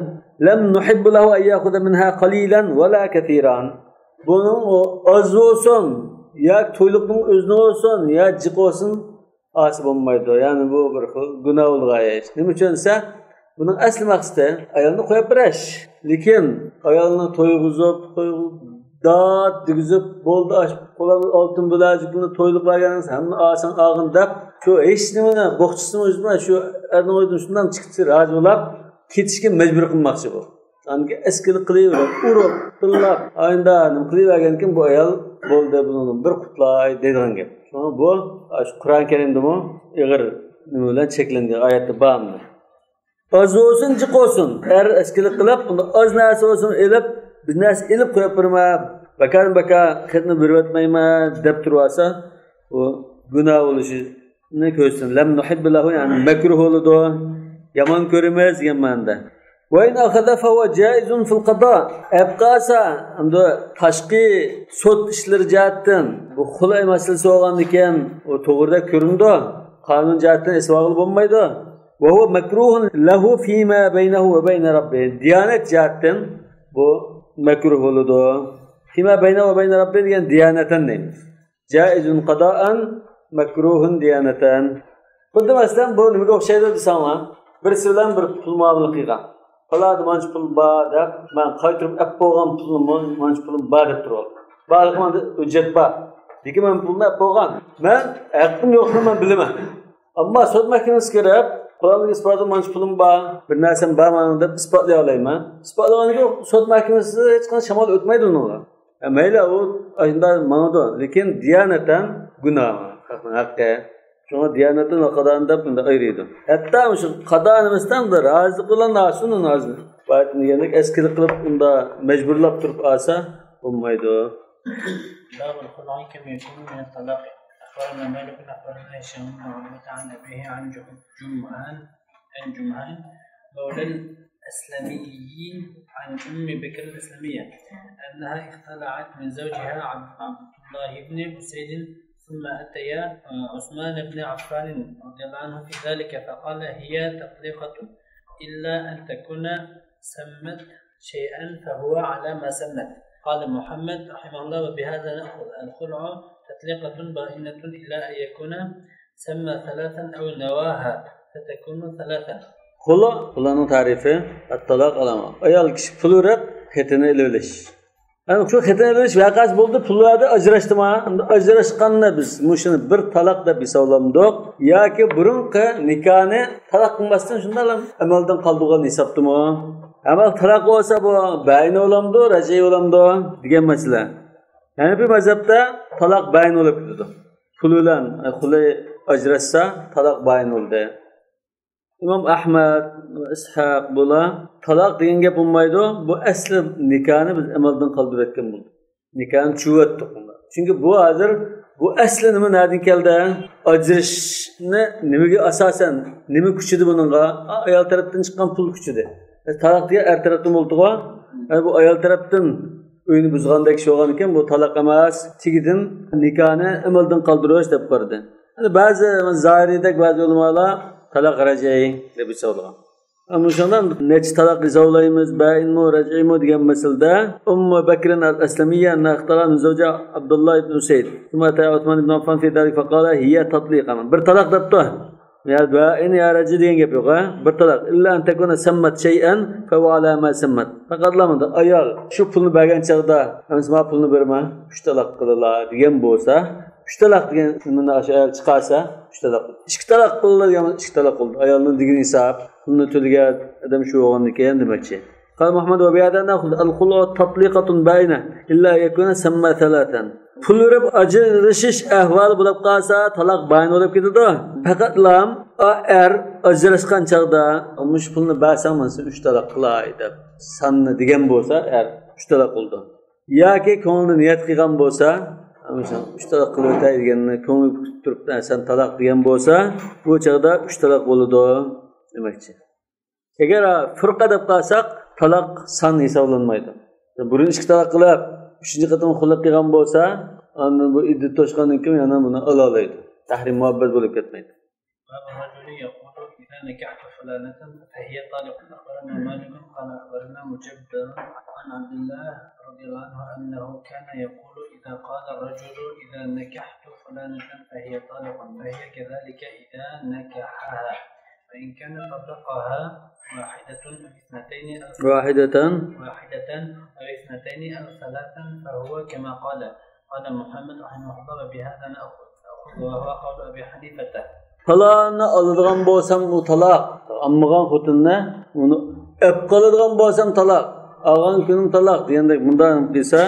لم نحب له أن يأخذ منها قليلا ولا كثيرا. Bunun az olsun ya toyluqning özünü olsun ya jiq olsun asib olmaydı. Yani bu bir günah olğay iş. Nima uchunsa bunun asli maqsadi ayolni qo'yib berish. Lekin ayolni to'yg'izib dağıt, düzüp, boldu açıp, altın bilacıkını toyluk vergeniniz, hem ağaçın ağın dap, şu eşliğine, bokçusunu üzme, şu erden oydun şundan çıkışı razı olap, ketişken mecbur kılmakçı bu. Yani eskilik kılıyverip, urup, tırlap, ayında hanım kılıyvergenken bu ayal boldu bunun bir kutlay dediğin gibi. Sonra bu, Kur'an-ı Kerim'de mi, ığır nümülen çeklendi, ayette bağımdır. Az olsun, cık olsun, eğer eskilik kılıp, az neresi olsun, elip, biz nas ilib qo'yib turma, baka xitni bervatmayma deb turasa, u gunoh bo'lishini ko'rsin. Lam nuhibbu lahu, ya'ni makruh bo'ladi, yomon ko'ramiz degan ma'noda. Va in akhadha fa huwa jaizun fil qada. Abqasa, unda tashqi sud ishlari jihatdan bu xulay masalasi bo'lgan ekan, u to'g'rida ko'rindi. Qonun jihatdan isbog'il bo'lmaydi. Va huwa makruhun lahu fima baynahu va bayna rabbih. Diyonat jihatdan bu makruh bo'ladi. Fima bayna va bayna rabbi degan diyanatan deymiz. Jaizun qada'an, makruhun diyanatan. Bunda masalan bu nimaga o'xshaydi desanglar, birisi bilan bir pul muomala qilgan. Faladi manch pul bor deb, men qaytirib olib qo'ygan pulimni, manch pulim bor deb turib. Balqimda hujjat bor. Lekin men pulni olib qo'ygan. Men haqqim yo'qligini men bilaman. Ammo sud mahkamasiga kirib Kur'an'ın ispatı manç pulum var, bir narsam var mı deb ispatlay olayman. Ispatlaganda sud mahkamasi hech qanday shamol o'tmaydi unga. Mayli u ayında ma'noda, lekin diyanatan gunoh, haqqi. Shunga diyanatan va qadan deb bunda ayrıydi. Hatta shu qadan emasdan da rozi qilan narsani nazi. Baytni yana eskilik qilib unda majburlab turib olsa bo'lmaydi. Babul khul'i kam yakunu min at-talaq. أخبرنا مالك أخبرنا هشام بن عروة عن أبيه عن جمعان مولى الأسلميين عن أم بكر الإسلامية أنها اختلعت من زوجها عبد الله بن أسيد ثم أتيا عثمان بن عفان رضي الله عنه في ذلك فقال هي تطلقة إلا أن تكون سمت شيئا فهو على ما سمت. قال محمد رحمه الله وبهذا نأخذ الخلع تطلقة بائنة إلى أن يكون سمى ثلاثا أو نواها فتكون ثلاثا. Xula'nın tarifi at-talaq alama. Ayol kishi pul verib, xetini ilib. Ana shu xetini ilib vaqas bo'ldi, pullarni ajrashdimi? Ajrashganni biz mushuni bir taloq deb hisobladik yoki burunqi nikohni taloq qilmasdan shunday amaldan qoldigan hisobdimi? Ama talaq olsa bu bayin olamdı, raciy olamdı degan masala. Yani bir mazhabda talaq bayin olib ketadi. Pul bilan xulay ajrashsa talaq bayin oldi. İmam Ahmad, İshaq bular talaq degan gap bo'lmaydi. Bu asli nikahni biz amaldan qoldirayotgan bo'ldi. Nikahni chuvatdik bunlar. Çünkü bu hozir bu asli nima nereden keldi? Ajrashni nimaga asosan, nima kuchidi buningga? Ayol tarafdan chiqqan pul kuchidi. Talaq degan er tarafdan bo'ldi-ku. Bu ayol tarafdan uyni buzgandek şey olgan ekan, bu talaq emas, tigidin nikahni amaldan qoldirish deb qaradi. Yani bazı zahiridek bazı ulamalar talaq raciy deb hisoblagan. Ama şundan neçe talaq izavlaymiz, bayin mi, raciy mi degan masalada Ummu Bakrin al-Aslamiyya anna ixtaran zawja Abdullah ibn Usayd. Thumma ta'a Uthman ibn Affan fi dalik faqala hiya tatliqan. Bir talaq debdi. Yani bayin ya raciy degan gap yo'q, ha? Bir talaq illa an takuna sammat shay'an fa huwa ala ma sammat. Faqat lamada ayol shu pulni bergan chaqda, "Amsma pulni berma, 3 talaq qiladilar" degan bo'lsa, 3 talaq degan nimani ayol chiqarsa, 3 talaq. 2 talaq qildilar, yana 2 talaq qildi. Ayolning degan hisob, pulni to'lagan adam shu bo'lgandan demakchi. Qal Muhammad va biyada naxud al-khulu tatliqatun bayna illa yakuna samma thalathan. Pul verib ajrashish ahvoli bo'lib qolsa, talaq bayin bo'lib ketadi. Faqat lam er ajrashgan chaqda, "Mush pulni bersam, men 3 talaq qilay" deb sanni degan bo'lsa, er 3 talaq qildi. Yoki ko'ngilni niyat qilgan bo'lsa, "Amsa 3 talaq qilib o'tay" deganni ko'ngil turibdi, sen talaq degan bo'lsa, bu chaqda 3 talaq bo'ladi demakchi. Agar firqa deb qolsak, talaq son hisoblanmaydi. Burun 2 talaq qilib, 3-chi qatam xulq qilgan bo'lsa, undan bu iddat to'shgandan keyin yana buni ola oladi. Tahrim muhabbat bo'lib ketmaydi. إذا نكحت فلانة فهي طالق. أخبرنا مالك قال أخبرنا مجبر عن عبد الله رضي الله عنه أنه كان يقول إذا قال الرجل إذا نكحت فلانة فهي طالق فهي كذلك إذا نكحها فإن كان طلقها واحدة أو اثنتين أو ثلاثا فهو كما قال محمد رحمه الله وبهذا نأخذ وهو قول أبي حنيفة. Falağını alırgan bolsam bu talaq, almağan xotinni uni öp qoladigan bolsam talaq, algan kunim talaq degandek bundan desa,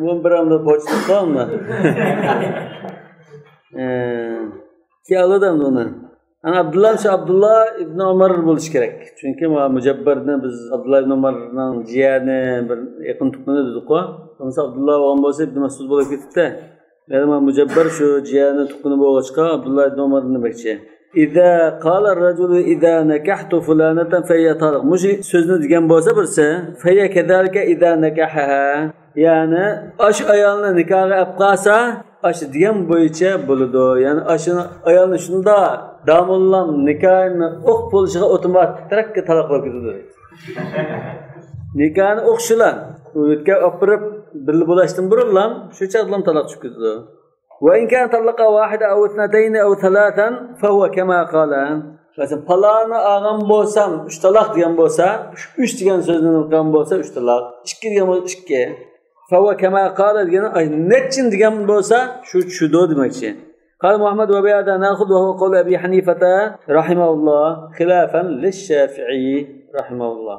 bu biramda pochta qolma. Ki aladan uni. Ana Abdullah ibn Umar bo'lish kerak. Chunki Mujabbarni biz Abdullah ibn Umarning jiyani bir yaqin tuqqani dedik-ku. Mesela Abdullah bo'lsa Ibn Mas'ud bo'lib ketdi. Yani Mujabbar şu cihani tuqqani bo'lg'achqa Abdullah ibn Umar demakchi. İza qala ar-rajulu iza nakahtu fulanatan fahiya taliq. Mush so'zni degan bo'lsa birsi, fahiya kadalika iza nakahaha. Yani ash ayolni nikohga olib qolsa, ash degan bo'yicha bo'ladi. Yani ashni ayolni shunda damollam nikohni o'q bo'lishiga avtomatik tarakka taloqlab ketadi. Nikohni o'qshilar, o'tga opirib birli bo'lashdan burunlam shu chaqlam taloq chiqib ketadi. Va in kan talaqa wahida aw ithnatayn aw thalathan fa huwa kama qala. Masalan, palani olgan bo'lsam 3 taloq degan bo'lsa, 3 degan so'zni qilgan bo'lsa 3 taloq, 2 degan bo'lsa 2. Fa huwa kama qala degan nechin degan bo'lsa shu demakchi. Qal Muhammad va biyada naxud va huwa qawl Abi Hanifata rahimahulloh xilafan lish-Shafi'i rahimahulloh.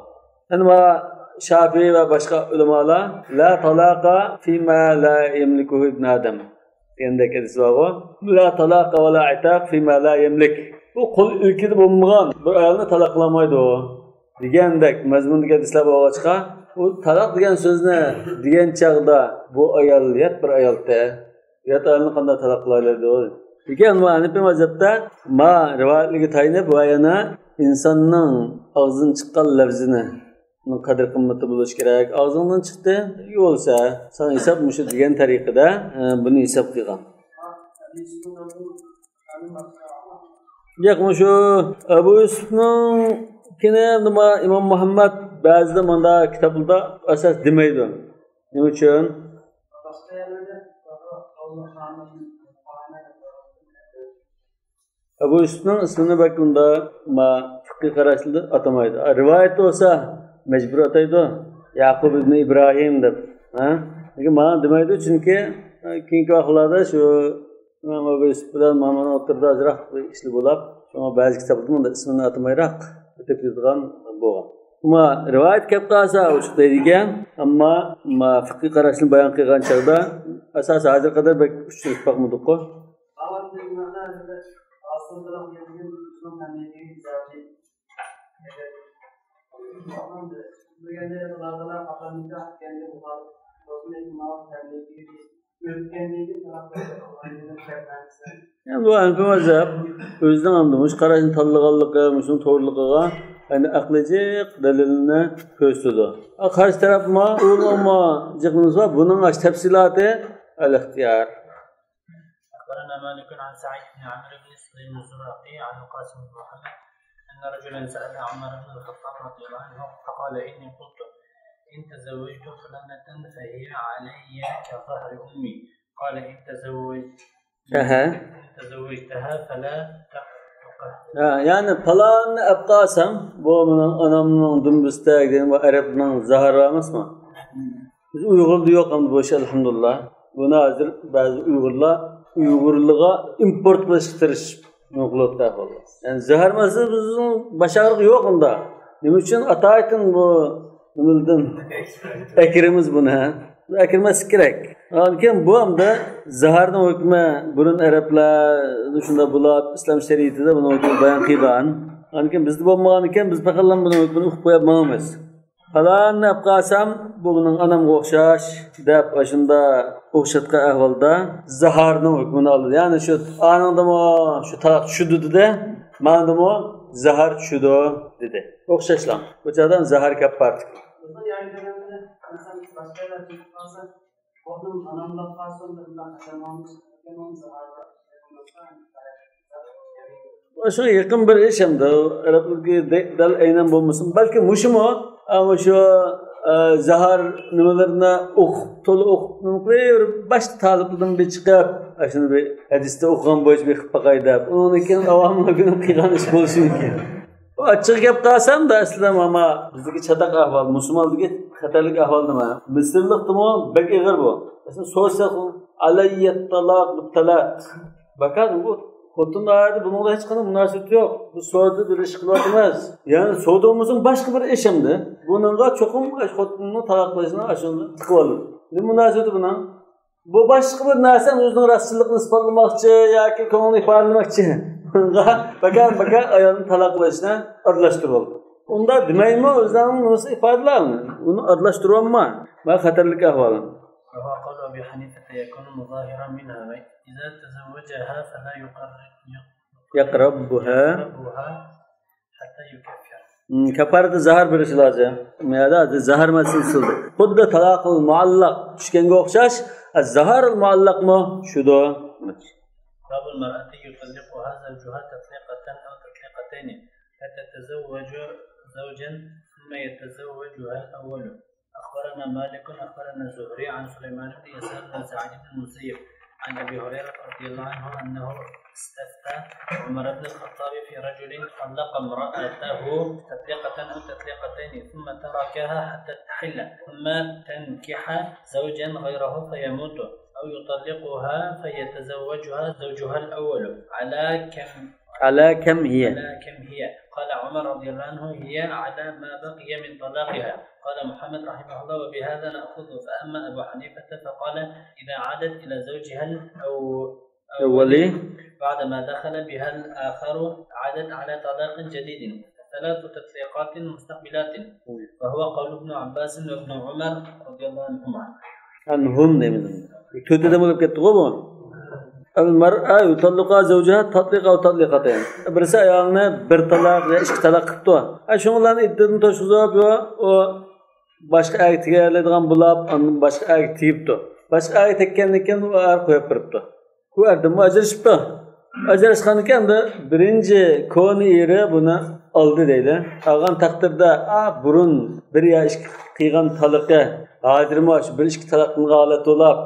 Ana Şafii ve başka ulamalar la talaqa fima la yemlikuhu ibn Adam. Degandek hadis var o. La talaqa ve la itaq fima la yemlik. Bu qul ülkede bo'lmagan bir ayolni talaqlamaydi o. Degandek mazmundagi hadislar bo'lg'achqa, bu talaq degan so'zni degan chaqda bu ayol yat bir ayolda yat ayolni qanday talaqlaydi o. Degan Hanifi mazhabda rivoyatligi tayinib va yana insonning og'zidan chiqqan lafzini qadr qimmati bo'lishi kerak. Og'zingdan chiqdi, yo'lsa, sen hisob mushi degan tariqada buni hisob qilgan. Yo'q, shu Abu Yusufning kini nima Imom Muhammad ba'zida mana kitoblarda asas demaydi. Nima uchun? Abu Yusufning ismini bakunda fiqh qarashida atamaydi. Rivoyat bo'lsa mecbur ataydı. Yaqub ibn İbrahim deb. Lekin mana demaydi chunki keyingi vaqtlarda shu Imom Abu Yusuf bilan Muhammad o'tirda ajraq ishli bo'lib, shunga ba'zi kitoblarda bunda ismini atamayroq o'tib ketgan bo'lgan. Ama rivayet kelib qolsa o'sha deydigan, ammo fiqhiy qarashni bayon qilgan chog'da asosan hozir qadar bir uchrashib boqmadik-ku. Yani bu Hanifi mazhab özden anlamış, qarashni tanlaganligi, mushun to'g'riligiga yani aqlijiq dalilini ko'rsatdi. Qarshi taraf ulamo jiqimiz var. Bunun tafsiloti al-ixtiyor. أخبرنا مالك عن سعيد بن عمرو بن سليم الزرقي عن القاسم بن محمد أن رجلا سأل عمر بن الخطاب رضي الله عنه فقال إني قلت إن تزوجت فلانة فهي علي كظهر أمي قال إن تزوجتها فلا تقه. Yani falan abqasam bu mening onamning dumbustak degan bu Arabning zahari emas mı? Biz Uyg'urda yo'q ham bu ish alhamdulillah. Buni hozir ba'zi Uyg'urlarga import qilishtirib nuqlotda bo'ldi. Yani zahar masi bizning basharlik yo'q unda. Nima uchun ataytin bu nimildan akirimiz buni? Akirmas kerak. Lekin bu hamda zaharning hukmi burun Arablar shunda bulab islom shariatida buni bayon qilgan. Lekin bizda bo'lmagan ekan biz faqat buni hukmini o'qib qo'yapmiz. Falan qasam bu mening onamga o'xshash deb shunda o'xshatgan ahvolda zaharning hukmini oldi. Ya'ni shu anandami shu taloq tushdi dedi, ma'nodami zahar tushdi dedi. O'xshashlar. Bu joydan zahar kelib qoldi. Şu yakın bir iş hem de Araplık'ı dal aynen bulmasın. Belki muşumu ama şu zahar numalarına tolu okup başta taliplerin bir çıkıp şimdi bir hadiste okuyan boş bir bakaydı. Onun için avamla günüm kıygan iş bulsun ki. Açık gap qalsam da aslında ama bizdeki çatak ahval, Müslümaldaki xatarlik ahval nima? Misrlikdimi? Bek ig'ir bu. Mesela so'rasa alayyat talaq talat. Bakın bu xotin ayda buningda hech qanday munosabat yo'q. Bu so'rda bir ish qilyapmiz. Ya'ni savdomizning boshqa bir ishimdi. Buningga cho'qim xotinni talaq qilishni ashunda tiqib oldi. Nima munosabati bilan? Bu boshqa bir narsa o'zining rostchiligini isbotlamoqchi yoki ko'ngilni ifodalamoqchi. Bakar ayolni talaq qilishni aralashtirib oldi. Unda demaymi o'zlarining nursi ifodalarni uni aralashtirib olma. Va xatarlik ahvoli. وهو قول أبي حنيفة يكون مظاهرا منها إذا تزوجها فلا يقربها حتى يكفر. Kafarada zahar berishi lozim. Miyada zahar masalasi. Xuddi talaqul muallaq tushganga o'xshash, az-zaharul muallaqmi shudo. باب المرأة يطلقها زوجها تطليقة أو تطليقتين فتتزوج زوجا ثم يتزوجها الأول. أخبرنا مالك أخبرنا زهري عن سليمان بن يسار بن سعيد بن المسيب عن أبي هريرة رضي الله عنه أنه استفتى عمر بن الخطاب في رجل طلق امرأته تطليقة أو تطليقتين ثم تركها حتى تحل ثم تنكح زوجا غيره فيموت أو يطلقها فيتزوجها زوجها الأول على كم هي قال عمر رضي الله عنه هي على ما بقي من طلاقها. قال محمد رحمه الله وبهذا نأخذ. فأما أبو حنيفة فقال إذا عادت إلى زوجها الأول بعدما دخل بها الآخر عادت على طلاق جديد 3 تطليقات مستقبلات وهو قول ابن عباس وابن عمر رضي الله عنهما. Anhum demedim. Kötüde bulup gitti o mu? El-mer'a yutalluqa zawjaha tatliqa ve tatliqatayn. Birisi ayağına bir talaq ve iki talaq qıptı. Şunların iddetini toşuzab o başka ayet tegerlediğen bulab, başka ayet tiyipti. Başka ayet tekkenlikken o ayet koyup biripti. Bu erdem ajrışıptı. Ajrışkanlıkken de birinci koni eri bunu aldı deydi. Algan takdirde burun bir ya iki kıygan talıqı Hadirmaş bir iki talaqning g'alati bo'lib,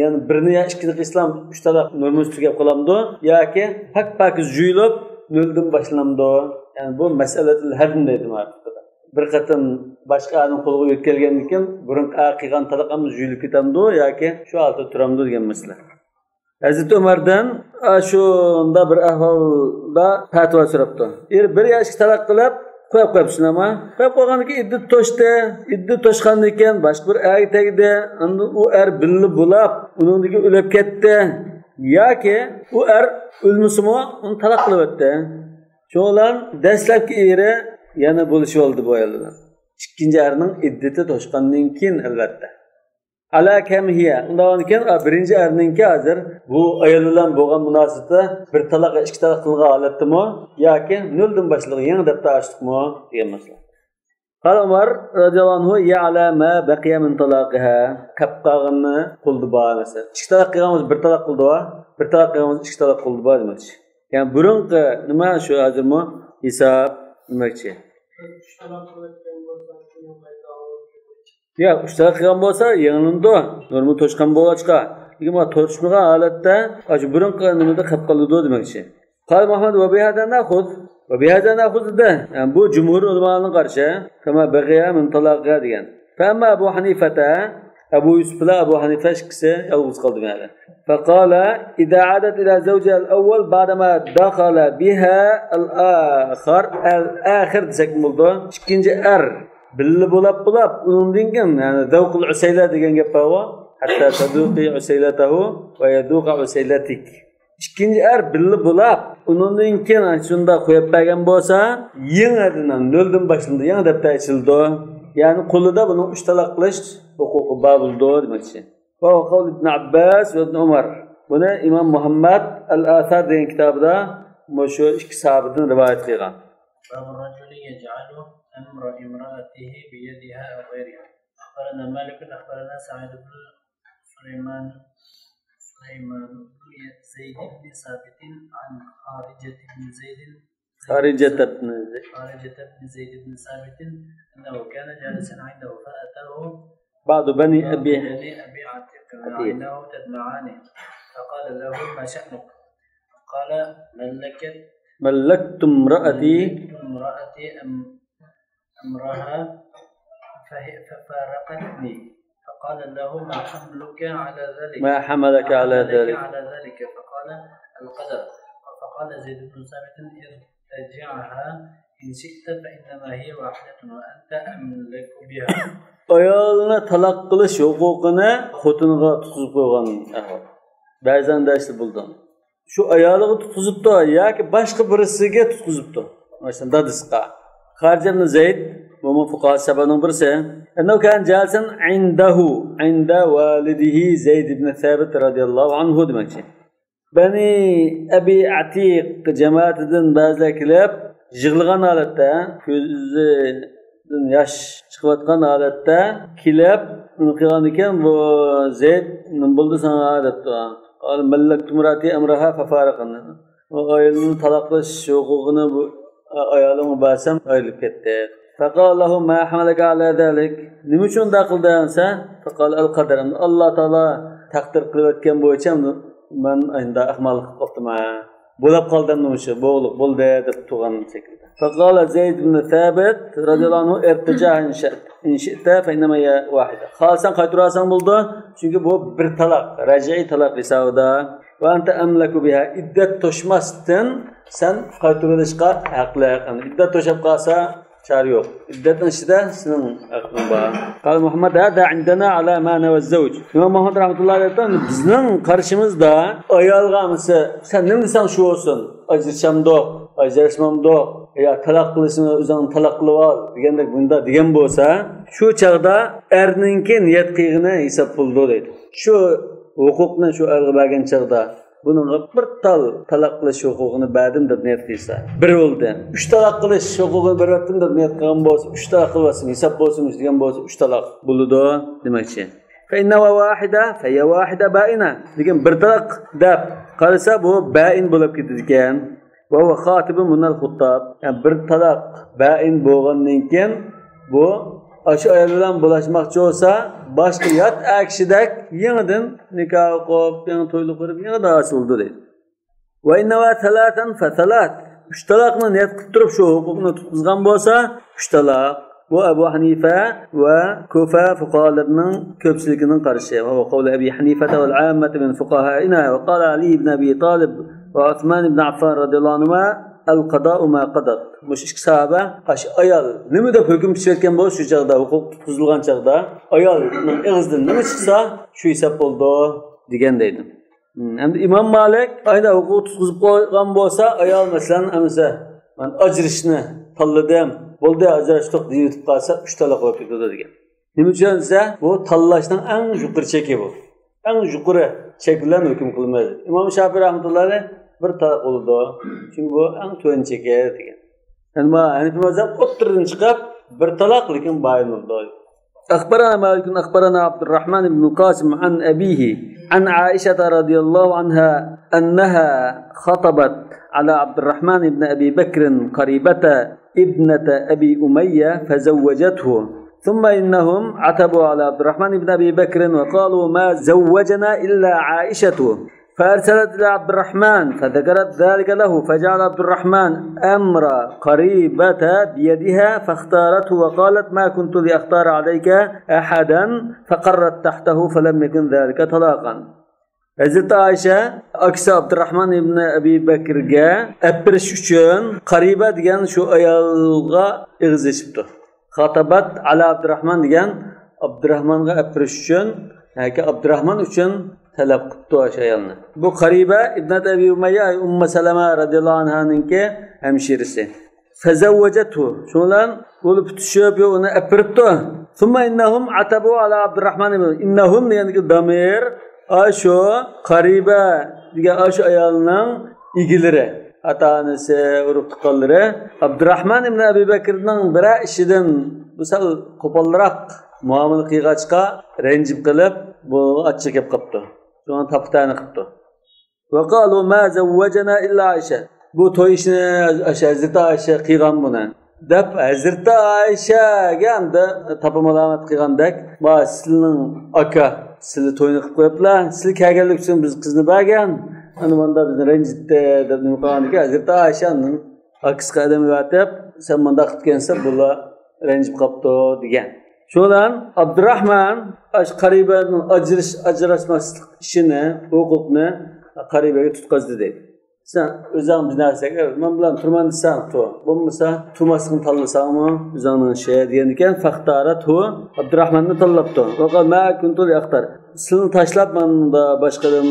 yani birini ya ikki islom 3 talaq normal tugab qolamdi yoki pak-pakiz juyilib noldan boshlamdi. Yani bu masalatul hadm deydi marifada. Bir qatim boshqaning qo'liga yetkazgandan keyin burun qilgan talaqamiz juyilib ketamdi yoki shu holda turamdi degan masala. Hazrat Umardan shunda bir ahvolda fatvo so'rabdi. Bir ya ikki talaq qilib qo'yib shunama. Qo'yib qo'ygandan keyin iddat to'shdi. Iddat to'shgandan keyin boshqa bir er tegdi. Endi u er billi bulab, uningdagi o'lib ketdi. Yoki u er o'lmasimi, uni taloq qilib o'tdi. Cho'lan dastlabki eri yana bo'lishib oldi bu ayollar. Ikkinchi erning iddati to'shgandan keyin albatta. Ala kamhiya. Undan keyin birinchi erningki hozir bu ayol bilan bo'lgan munosabatda bir taloq, ikki taloq qilgan holatdami yoki noldan boshlagan yangi deb tashdikmi degan masala. Qal Umar radhiyallohu anhu ya'la ma baqiya min talaqiha. Qapqag'ini qildi ba mesela. Ikki taloq qilganmiz, bir taloq qildi va bir taloq qilganmiz, ikki taloq qildi ba demoqchi. Yani burunqi nima shu hozirmi hisob demoqchi. Ya, uchta qilgan bo'lsa, yanglindi. Normal to'shqan bo'lachqa. Lekin bu to'shmagan holatda, shu burun qilganimizda qilib qoldi demoqchi. Qal Muhammad va bihada naxud. Va bihada naxudda. Yani bu jumhur ulamalarning qarshi, kama baqiya min talaqa degan. Fa Abu Hanifata, Abu Yusuf bilan Abu Hanifa ikkisi yolg'iz qoldi mana. Faqala idza adat ila zawjiha al-awwal ba'dama dakhala biha al-akhir desak bo'ldi. Ikkinchi billi bo'lab undan keyin yani zavqul usayla degan gap bor. Hatta taduqi usaylatahu va yaduqa usaylatik. Ikkinchi billi bo'lab undan keyin shunda qo'yib bergan bo'lsa, yangidan noldan boshlandi, yangi deb aytildi. Yani qo'lida buni 3 taloq qilish huquqi bor bo'ldi demoqchi. Va qaul ibn Abbas va ibn Umar. Buni Imom Muhammad al-Athar degan kitobida shu ikki sahobadan rivoyat qilgan. أمر امرأته بيدها أو غيرها. أخبرنا مالك أخبرنا سعيد بن سليمان بن زيد بن ثابت عن خارجة بن زيد بن ثابت أنه كان جالسا عنده فأتاه بعض بني أبي عتيق عيناه تدمعان فقال له ما شأنك؟ قال ملكت امرأتي أمرها ففارقتني فقال له ما حملك على ذلك؟ ما حملك على ذلك؟ فقال القدر. فقال زيد بن ثابت ارتجعها إن شئت فإنما هي واحدة وأنت أملك بها. Ayolni taloq qilish huquqini xotiniga tutqizib qo'ygan ahvol. Ba'zan dashli bo'ldi. Shu ayoliga tutqizibdi yoki boshqa birisiga tutqizibdi. Masalan, dadisqa خارج بن زيد ومن فقهاء السبعة برسه أنه كان جالسا عند والده زيد بن ثابت رضي الله عنه دمكشي بني أبي عتيق جماعة بعض كلاب جغلغان حالتا ko'zidan yosh chiqayotgan holatda kelib qilgan ekan bu Zayd nima bo'ldi sana debdi. Qal mallaktu murati amraha fafaraqan. O ayolning taloq qilish huquqini bu ayolimi basam ayrılib ketdi. Faqala lahu ma hamalaka ala zalik. Nima uchun da qildansa? Faqala al-qadar. Alloh taolo taqdir qilib o'tgan bo'yicha men endi ahmoqlik qildim. Bo'lib qoldim nima bo'ldi deb turgan şekilde. Faqala Zayd ibn Thabit radhiyallohu anhu irtija in shi'ta fa inma hiya wahida. Xalsan qaytirasan bo'ldi. Chunki bu bir taloq, raj'iy taloq hisobida. Va anta amlaku biha iddat to'shmasdan sen qaytarilishga haqli. İddat to'shab qolsa char yo'q. İddatning ichida sening haqing bor. Qal Muhammad hada indana ala ma'na va zawj. Imom Muhammad rahmatullohi alayhi bizning qarshimizda ayolga sen nima desan shu bo'lsin. Ajrashamdo, ajrashmamdo ya taloq qilishni o'zing taloq qilib ol degandek bunda degan bo'lsa, shu chaqda erningki niyat qilg'ini hisob bo'ldi deydi. Shu huquqni shu erga bergan chaqda buning bir taloq qilish huquqini berdim deb niyat qilsa, bir bo'ldi. 3 taloq qilish huquqini berdim deb niyat qilgan bo'lsa, 3 taloq qilsin, hisob bo'lsin degan bo'lsa, 3 taloq bo'ladi demoqchi. Fa inna wahida fa hiya wahida ba'ina. Lekin bir taloq deb qarasa bu ba'in bo'lib ketadi ekan. Va huwa xatibun minal xuttab. Yani bir taloq ba'in bo'lgandan keyin bu aşı ayol bilan bulaşmoqchi bo'lsa, boshqa yot akshidek yangidan nikoh o'qib, yangi to'ylik qilib, yangidan ochildi deydi. Va inna va talatan fa talat. 3 taloqni niyat qilib turib shu huquqni tutqizgan bo'lsa, 3 taloq. Bu Abu Hanifa va Kufa fuqahalarining ko'pchiligining qarashi. Va qavli Abi Hanifa va al-ammah min fuqahaina va qala Ali ibn Abi Talib va Uthman ibn Affan radhiyallohu anhu al-qada'u ma qadat. Mush ikki sahaba aş ayol nima deb hukm chiqargan bo'lsa shu chaqda huquq tutqizilgan chaqda ayolning og'zidan nima chiqsa shu hisob bo'ldi degan deydi. Endi Imom Malik ayda huquq tutqizib qo'ygan bo'lsa ayol masalan amsa men ajrishni tanladim bo'ldi ajrashdik deb qolsa 3 taloq bo'lib ketadi degan. Nima uchun esa bu tanlashning eng yuqori cheki bu. Eng yuqori chek bilan hukm qilmaydi. Imom Shafiy rahmatullohi bir taloq bo'ldi. Chunki bu eng to'yin cheki degan. Endi Hanifi mazhab o'ttirdan chiqib bir taloq lekin bayin bo'ldi. أخبرنا مالك أخبرنا عبد الرحمن بن القاسم عن أبيه عن عائشة رضي الله عنها أنها خطبت على عبد الرحمن بن أبي بكر قريبة ابنة أبي أمية فزوجته ثم إنهم عتبوا على عبد الرحمن بن أبي بكر وقالوا ما زوجنا إلا عائشة فأرسلت إلى عبد الرحمن فذكرت ذلك له فجعل عبد الرحمن أمر قريبة بيدها فاختارته وقالت ما كنت لأختار عليك أحدا فقرت تحته فلم يكن ذلك طلاقا. Hazreti Ayşe aksa Abdurrahman ibn Abi Bakrga apirish uchun qariba degan shu ayolga ig'zishibdi. Xatabat ala Abdurrahman degan Abdurrahmanga apirish uchun yoki Abdurrahman uchun talab qildi o'sha ayolni. Bu qariba ibn Abi Umayya Ummu Salama radhiyallohu anhaninki hamshirisi. Fazawwajatu shundan bo'lib tutishib uni apiribdi. Thumma innahum atabu ala Abdurrahman ibn innahum degandagi damir Aşo qariba degan aşo ayolning igilari, ota-onasi, urug'-tuqqanlari Abdurrahman ibn Abi Bakrning bira ishidan misal qo'polroq muomala qilg'achqa ranjib qilib bu achcha kelib qopdi. Shuni taptani qildi. Va qalu ma zawwajana illa Aisha. Bu to'y ishni Hazrat Aisha qilgan buni. Deb Hazrat Aishaga hamda tapamalamat qilgandek, "Va sizning aka sizni to'yni qilib qo'yiblar. Siz kelganlik uchun biz qizni bergan. Ana bunda bizni ranjitdi" deb nima qilganiga Hazrat Aishaning aqsqa odam yotib, "Sen bunda qilgansan, bular ranjib qopdi" degan. Shundan Abdurrahman qaribaning ajrashmaslik ishini, huquqni qaribaga tutqazdi deydi. Sen o'zing bir narsaga men bilan turman desang, to. Bo'lmasa, turmasligini tanlasangmi, o'zingning ishi degan ekan, faqtaratu Abdurrahmanni tanlabdi. Faqat ma kuntu yaxtar. Sizni tashlab menda boshqadan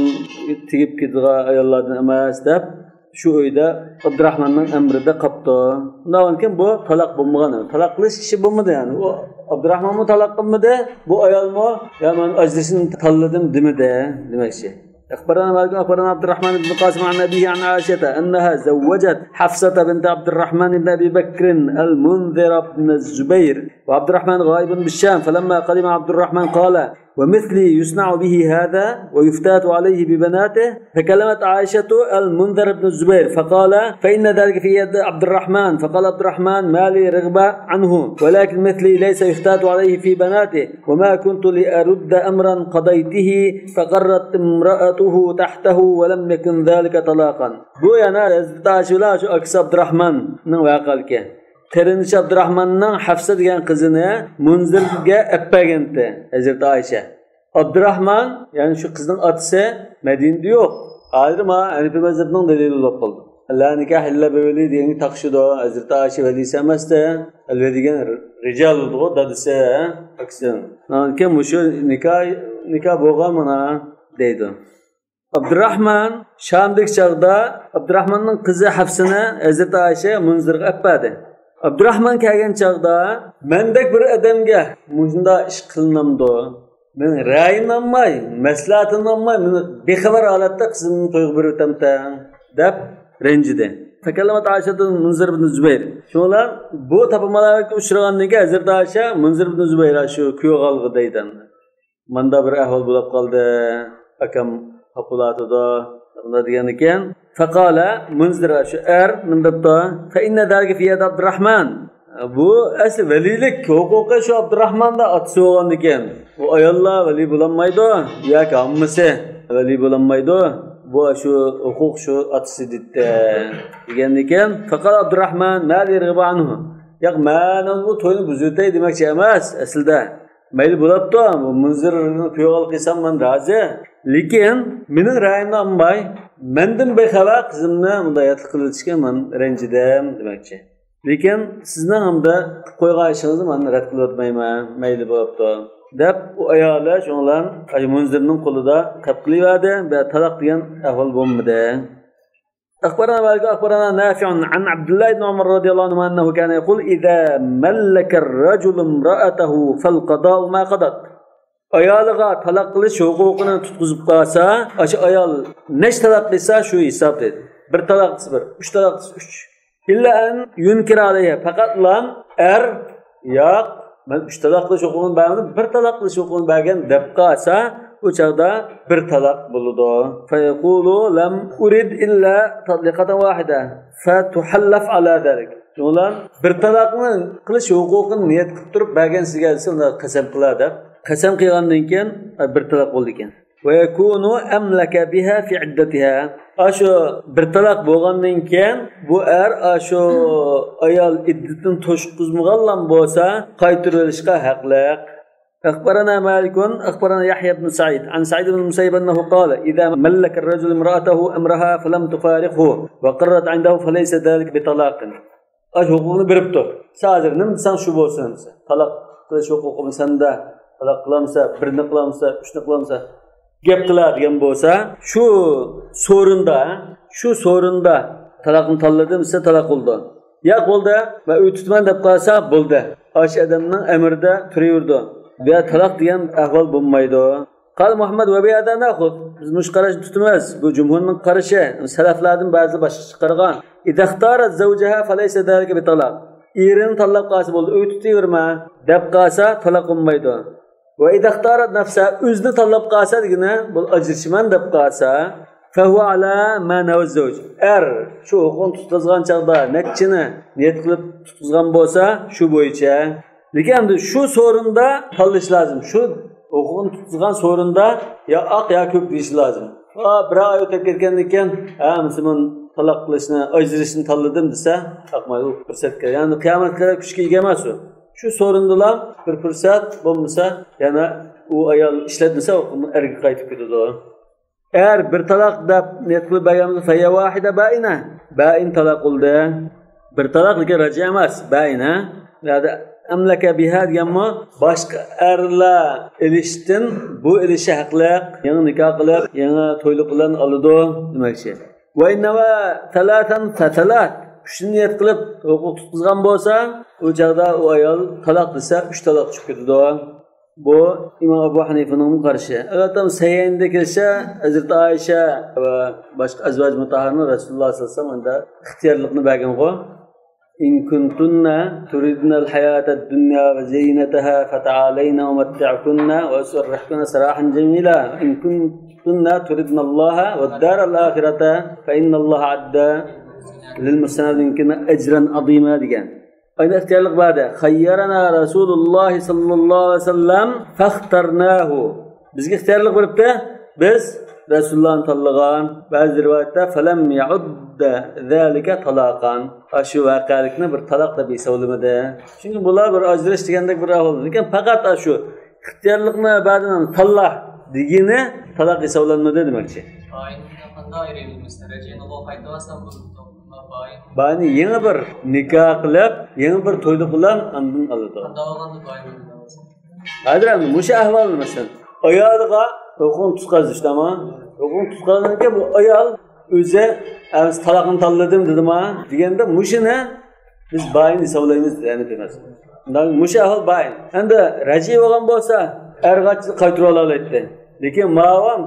tegib ketgan ayollardan emas deb shu uyda Abdurrahmanning amrida qopdi. Undan keyin bu taloq bo'lmagan. Taloq qilish ishi bo'lmadi yani. U Abdurrahmanmi taloq qilmadi, bu ayolmi ya men ajrishni tanladim demadi, demakchi. أخبرنا مالك أخبرنا عبد الرحمن بن القاسم عن أبيه عن عائشة أنها زوجت حفصة بنت عبد الرحمن بن أبي بكر المنذر بن الزبير وعبد الرحمن غائب بالشام فلما قدم عبد الرحمن قال ومثلي يصنع به هذا ويفتات عليه ببناته فكلمت عائشة المنذر بن الزبير فقال فإن ذلك في يد عبد الرحمن فقال عبد الرحمن ما لي رغبة عنه ولكن مثلي ليس يفتات عليه في بناته وما كنت لأرد أمرا قضيته فقرت امرأته تحته ولم يكن ذلك طلاقا. Bu yana Hazreti şu Aksa Abdurrahmanning vaqalki. Qerinish Abdurrahmanning Hafsa degan qizini Munzirga apagandi Hazreti Aisha. Abdurrahman, ya'ni shu qizning otasi Madinada yo'q. Hozir ma Hanifi mazhabining dalili bo'lib qoldi. La nikah illa bi vali degan taqshido Hazreti Aisha valisi emasda, alvali degan rijal bo'ldi, dadisi, aksin. Kim shu nikah bo'lgan mana deydi. Abdurrahman Shamdek chaqda Abdurrahmanning qizi Hafsani Hazreti Aisha Munzirga apadi. Abdurrahman kelgan chaqda mendek bir odamga munda ish qilinamdi. Men ra'yim olmay, maslahatim olmay, meni bexabar holatda qizimni to'yga berib o'tamdan deb ranjidi. Fakallamat Aisha Munzir ibn Zubayr. Shunlar bu topmalarga uchraganligiga Hazreti Aisha Munzir ibn Zubayr shu kuyog'alg'i deydi. Menda bir ahvol bo'lib qoldi. Akam Populatida bunda degan ekan. Faqala Munzir shu nimdabda fa inna dalika fi yad Abdurrahman. Bu asli valilik huquqi shu Abdurrahmonda otasi bo'lgan ekan. Bu ayollar vali bo'lolmaydi yoki hammasi vali bo'lolmaydi. Bu shu huquq shu otasi dedi degan ekan. Faqat Abdurrahman mali rig'ba anhu. Yo'q, men bu to'yni buzutay demoqchi emas aslida. Mayli bo'libdi, Munzirni kuyoval qilsam men rozi. Lekin mening ra'yimni olmay, Mendan bexabar qizimni bunday yatib qilishga men ranjidim demoqchi. Lekin sizning hamda qo'ygan ishingizni men rad qilib o'tmayman, mayli bo'pti deb u ayollar shunlar Munzirning qo'lida qilib qilyapti va taloq degan ahvol bo'lmadi. أخبرنا نافع عن عبد الله بن عمر رضي الله عنه أنه كان يقول إذا ملك الرجل امرأته فالقضاء ما قضت. Ayolga talaq qilish huquqini tutqizib qo'ysa, o'sha ayol nechta talaq qilsa shu hisob dedi. Bir talaq qilsa bir, 3 talaq qilsa 3. İlla an yunkir alayha. Faqat lan yo'q, men 3 talaq qilish huquqini berdim, bir talaq qilish huquqini bergan deb qolsa, o çağda bir talaq buludu. Feyqulu lam urid illa tadliqatan wahida fatuhallaf ala dalik. Ular bir talaqni qilish huquqini niyat qilib turib bergan sizga desa ular qasam qiladi. Qasam qilgandan keyin bir talaq bo'ldi ekan. Ve yakunu amlaka biha fi iddatiha. Ashu bir talaq bo'lgandan keyin bu ashu ayol iddatini to'shqizmagan bo'lsa qaytarilishga haqli. أخبرنا مالك أخبرنا يحيى بن سعيد عن سعيد بن المسيب أنه قال إذا ملك الرجل امرأته أمرها فلم تفارقه وقرت عنده فليس ذلك بطلاق. حقوقنا بربطه سازر نمسان شو بوسن طلاق قلش حقوق سنده طلاق قلامسا برن قلامسا üçne قلامسا gap qiladigan bo'lsa shu sorunda talaqni tanladim size talaq oldu. Yo'q bo'ldi va uy tutman deb qolsa bo'ldi. Osh odamning amrida turaverdi. Ve talaq degan ahvol bo'lmaydi. Qal Muhammad va biyada na'khud. Biz mush qarashni tutamiz. Bu jumhurning qarashi, salaflardan ba'zi boshqa chiqargan. Idxtarat zawjaha falaysa zalika bi talaq. Erini tanlab qolsa bo'ldi, uy tutaverma deb qolsa talaq bo'lmaydi. Va idxtarat nafsa o'zini tanlab qolsa degani bu ajrishman deb qolsa fahuva ala ma nawzawj. Shu huquqni tutqizgan chaqda nechini niyat qilib tutqizgan bo'lsa, shu bo'yicha lekin şu sorunda tanlash lazım. Şu huquqni tutqizgan sorunda ya oq ya ko'k deyish lazım. Bir oy o'tib ketgandan keyin, men talaq qilishni, ajrashni tanladim desa, haqmaydi u fursatga. Ya'ni qiyomatga kuchga ega emas u. Shu so'rindilar bir fursat bo'lmasa, yana u ayol ishlatmasa, erga qaytib ketadi. Eğer bir talaq deb niyat qilib berganimizda fa wahida ba'ina, ba'in talaq qildi. Bir talaq lekin raja emas, ba'ina. Yani amlaka biha deganmi boshqa erlar ilishdan bu ilishi haqli, yangi nikoh qilib, yangi to'ylik bilan oladi demoqchi. Va innava talatan fatalat. Shuni niyat qilib huquq tutqizgan bo'lsa, u chaqda u ayol talaq desa 3 talaq chiqib ketadi. Bu İmam Abu Hanifa'nın qarshi. Albatta Sayyinda kelsa Hazrat Aisha va boshqa azvaj mutahharni Rasululloh sallallohu alayhi vasallam ixtiyorlikni bergan-ku. إن كنتن تريدن الحياة الدنيا وزينتها فتعالين ومتعكن وأسرحكن سراحا جميلا إن كنتن تريدن الله والدار الآخرة فإن الله عد للمحسنات منكن أجرا عظيما ديان. أين اختيارك بعد خيرنا رسول الله صلى الله عليه وسلم فاخترناه. بزك اختيارك بربته بس Resulullah'ın talaqan bazı rivayette felem ya'udda zalika talaqan. Şu vaqalikni bir talaq deb hisoblamadi. Çünkü bular bir ajrash degandek bir ahvol. Lekin faqat şu ixtiyorlikni ba'dan talaq degini talaq hisoblanmadi demoqchi. Bani yangi bir nikoh qilib, yangi bir to'ylik bilan andin oladi. Adram musha ahvol masalan ayolga huquqni tutqazish tamam. Huquqni tutqazganki bu ayol o'zi talaqni tanladim dedimi deganda mushini biz bayin hisoblaymiz yani emas. Undan musha ahvol bayin. Endi raji bo'lgan bo'lsa, erg'achni qaytarib oladi. Lekin ma'lum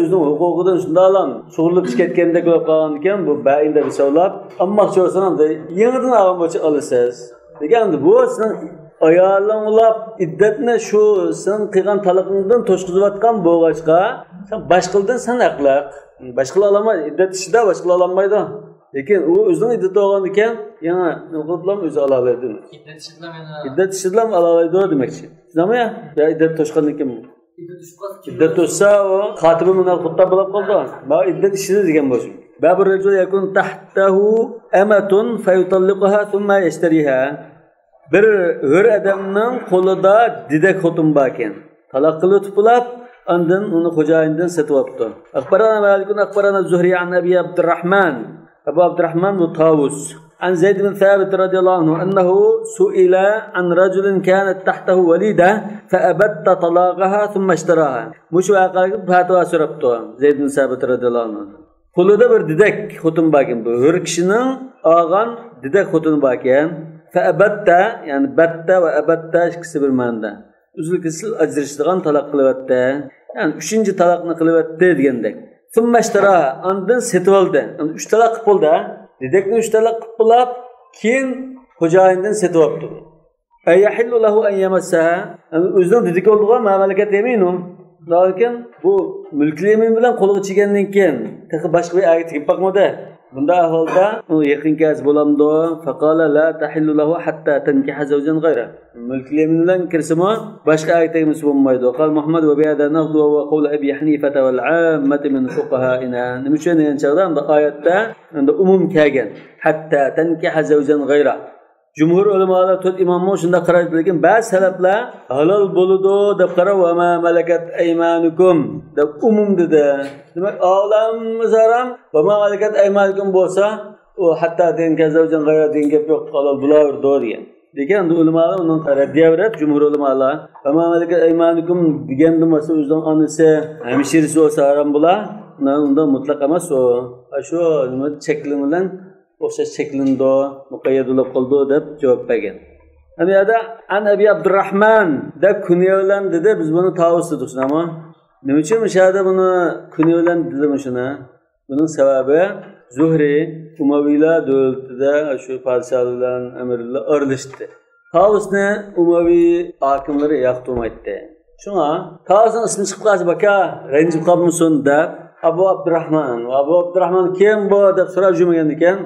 o'zining huquqidan shundalan sug'urilib ketganda ko'p qolgan ekan bu bayin deb hisoblab, ammo cho'rsanamda yangidan olgan bo'lsa olasiz. Lekin bu sizning ayolning ulab iddatni shu sen qilgan talaqingdan to'shqizayotgan bo'lg'achqa sen boshqildan sen aqlaq. Boshqa olamaydi. Iddat ishida boshqa olamaydi. Lekin u o'zining iddati olgan ekan, yana huquqlar o'zi ola oladi. Iddat ishida ham ola oladi demoqchi. Tushunami? Ya iddat to'shqandan kim? İddet to'shsa o xatibi bilan xuttab bo'lib qoldi. Ba iddat ishida degan bo'lsin. Babur rajul yakun tahtahu amatun fayutalliquha thumma yashtariha. Bir hur adamning qo'lida didek xotin bor ekan. Talaq qilib tutib, Ondan onu xo'jayinidan sotib olibdi. Akhbarana Malikun akhbarana Zuhri an Abi Abdurrahman. Abu Abdurrahman bu Tavus. An Zayd bin Thabit radhiyallahu anhu annahu su'ila an rajulin kanat tahtahu walida fa abatta talaqaha thumma ishtaraha. Mushu aqaga fatva so'rabdi. Zayd bin Thabit radhiyallahu anhu. Qo'lida bir didek xotin bor ekan. Bu bir kishining olgan didek xotini bor ekan. Fa abatta, ya'ni batta va abatta ikkisi bir ma'noda. Uzil-kesil ajrashadigan taloq qilyapti. Yani 3-chi taloqni qilyapti degandek. Thumma ishtaraha, ondan setib oldi. 3 taloq qilib bo'ldi. Didekni 3 taloq qilib bo'lib, keyin xo'jayindan setib olibdi. Ayahillu lahu an yamassaha, o'zining didek oldigan mamlakat yeminu. Lekin bu mulkli yemin bilan qo'lga chigandan keyin texi boshqa bir ayet tegib boqmadi. Bunda ahvolda u yaqin kaz bo'lamdi. Faqala la tahillu lahu hatta tankiha zawjan ghayra. Mulkli yemin bilan kirsimi boshqa ayet tegmisi bo'lmaydi. Qal Muhammad va biyada naqdu va qawl Abi Hanifa wal 'ammati min fuqaha'ina. Nima uchun degan chaqda oyatda unda umum kelgan. Hatta tankiha zawjan ghayra. Cumhur ulamalar tut imammo shunda qaraydi, lekin ba'zi salaflar halol bo'ladi deb qarab va ma malakat aymanukum deb umum dedi. Demak, olamimiz harom va ma malakat aymanukum bo'lsa, u hatta degan zavjan g'ayrat degan gap yo'q, halol bo'laverdi degan. Lekin ulamalar uni raddiya berib, jumhur ulamalar va ma malakat aymanukum deganda bo'lsa o'zining onasi, hamshirisi bo'lsa harom bo'lar. Unda mutlaq emas u. Shu nima cheklim bilan o'xshash cheklindi, muqayyadulab qoldi deb javob bergan. Ana yerda an Abi Abdurrahman deb kunyo bilan dedi, biz buni Tavus dedik, ammo nima uchun o'shada buni kunyo bilan dedimi shuni? Buning sababi Zuhri Umaviylar davlatida shu podshohlar bilan amirlar aralashdi. Tavusni Umaviy hokimlari yoqtirmaydi. Shunga Tavusning ismi chiqib qolsa baka, ranjib qolmasin deb Abu Abdurrahman kim bu deb so'rab jurmagan ekan.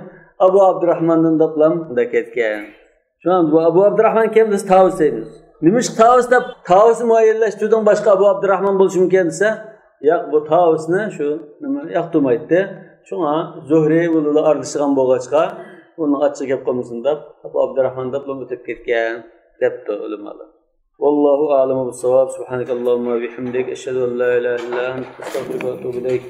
Abu Abdurrahmandan daplam da ketgan. Şu an bu Abu Abdurrahman kim biz Tavus deymiz. Nima Tavus deb Tavusni muayyanlashtirgan boshqa Abu Abdurrahman bo'lishi mumkin desa, yo'q bu Tavusni shu nima yoqtirmaydi. Shunga Zuhri bilan aralashgan bo'lg'achqa, uni achchiq gap qilmasin deb Abu Abdurrahman deb o'tib ketgan debdi ulamalar. Vallohu a'lamu bis-savab. Subhanakallahumma va bihamdik, ashhadu an la ilaha illa anta, astaghfiruka va atubu ilayk.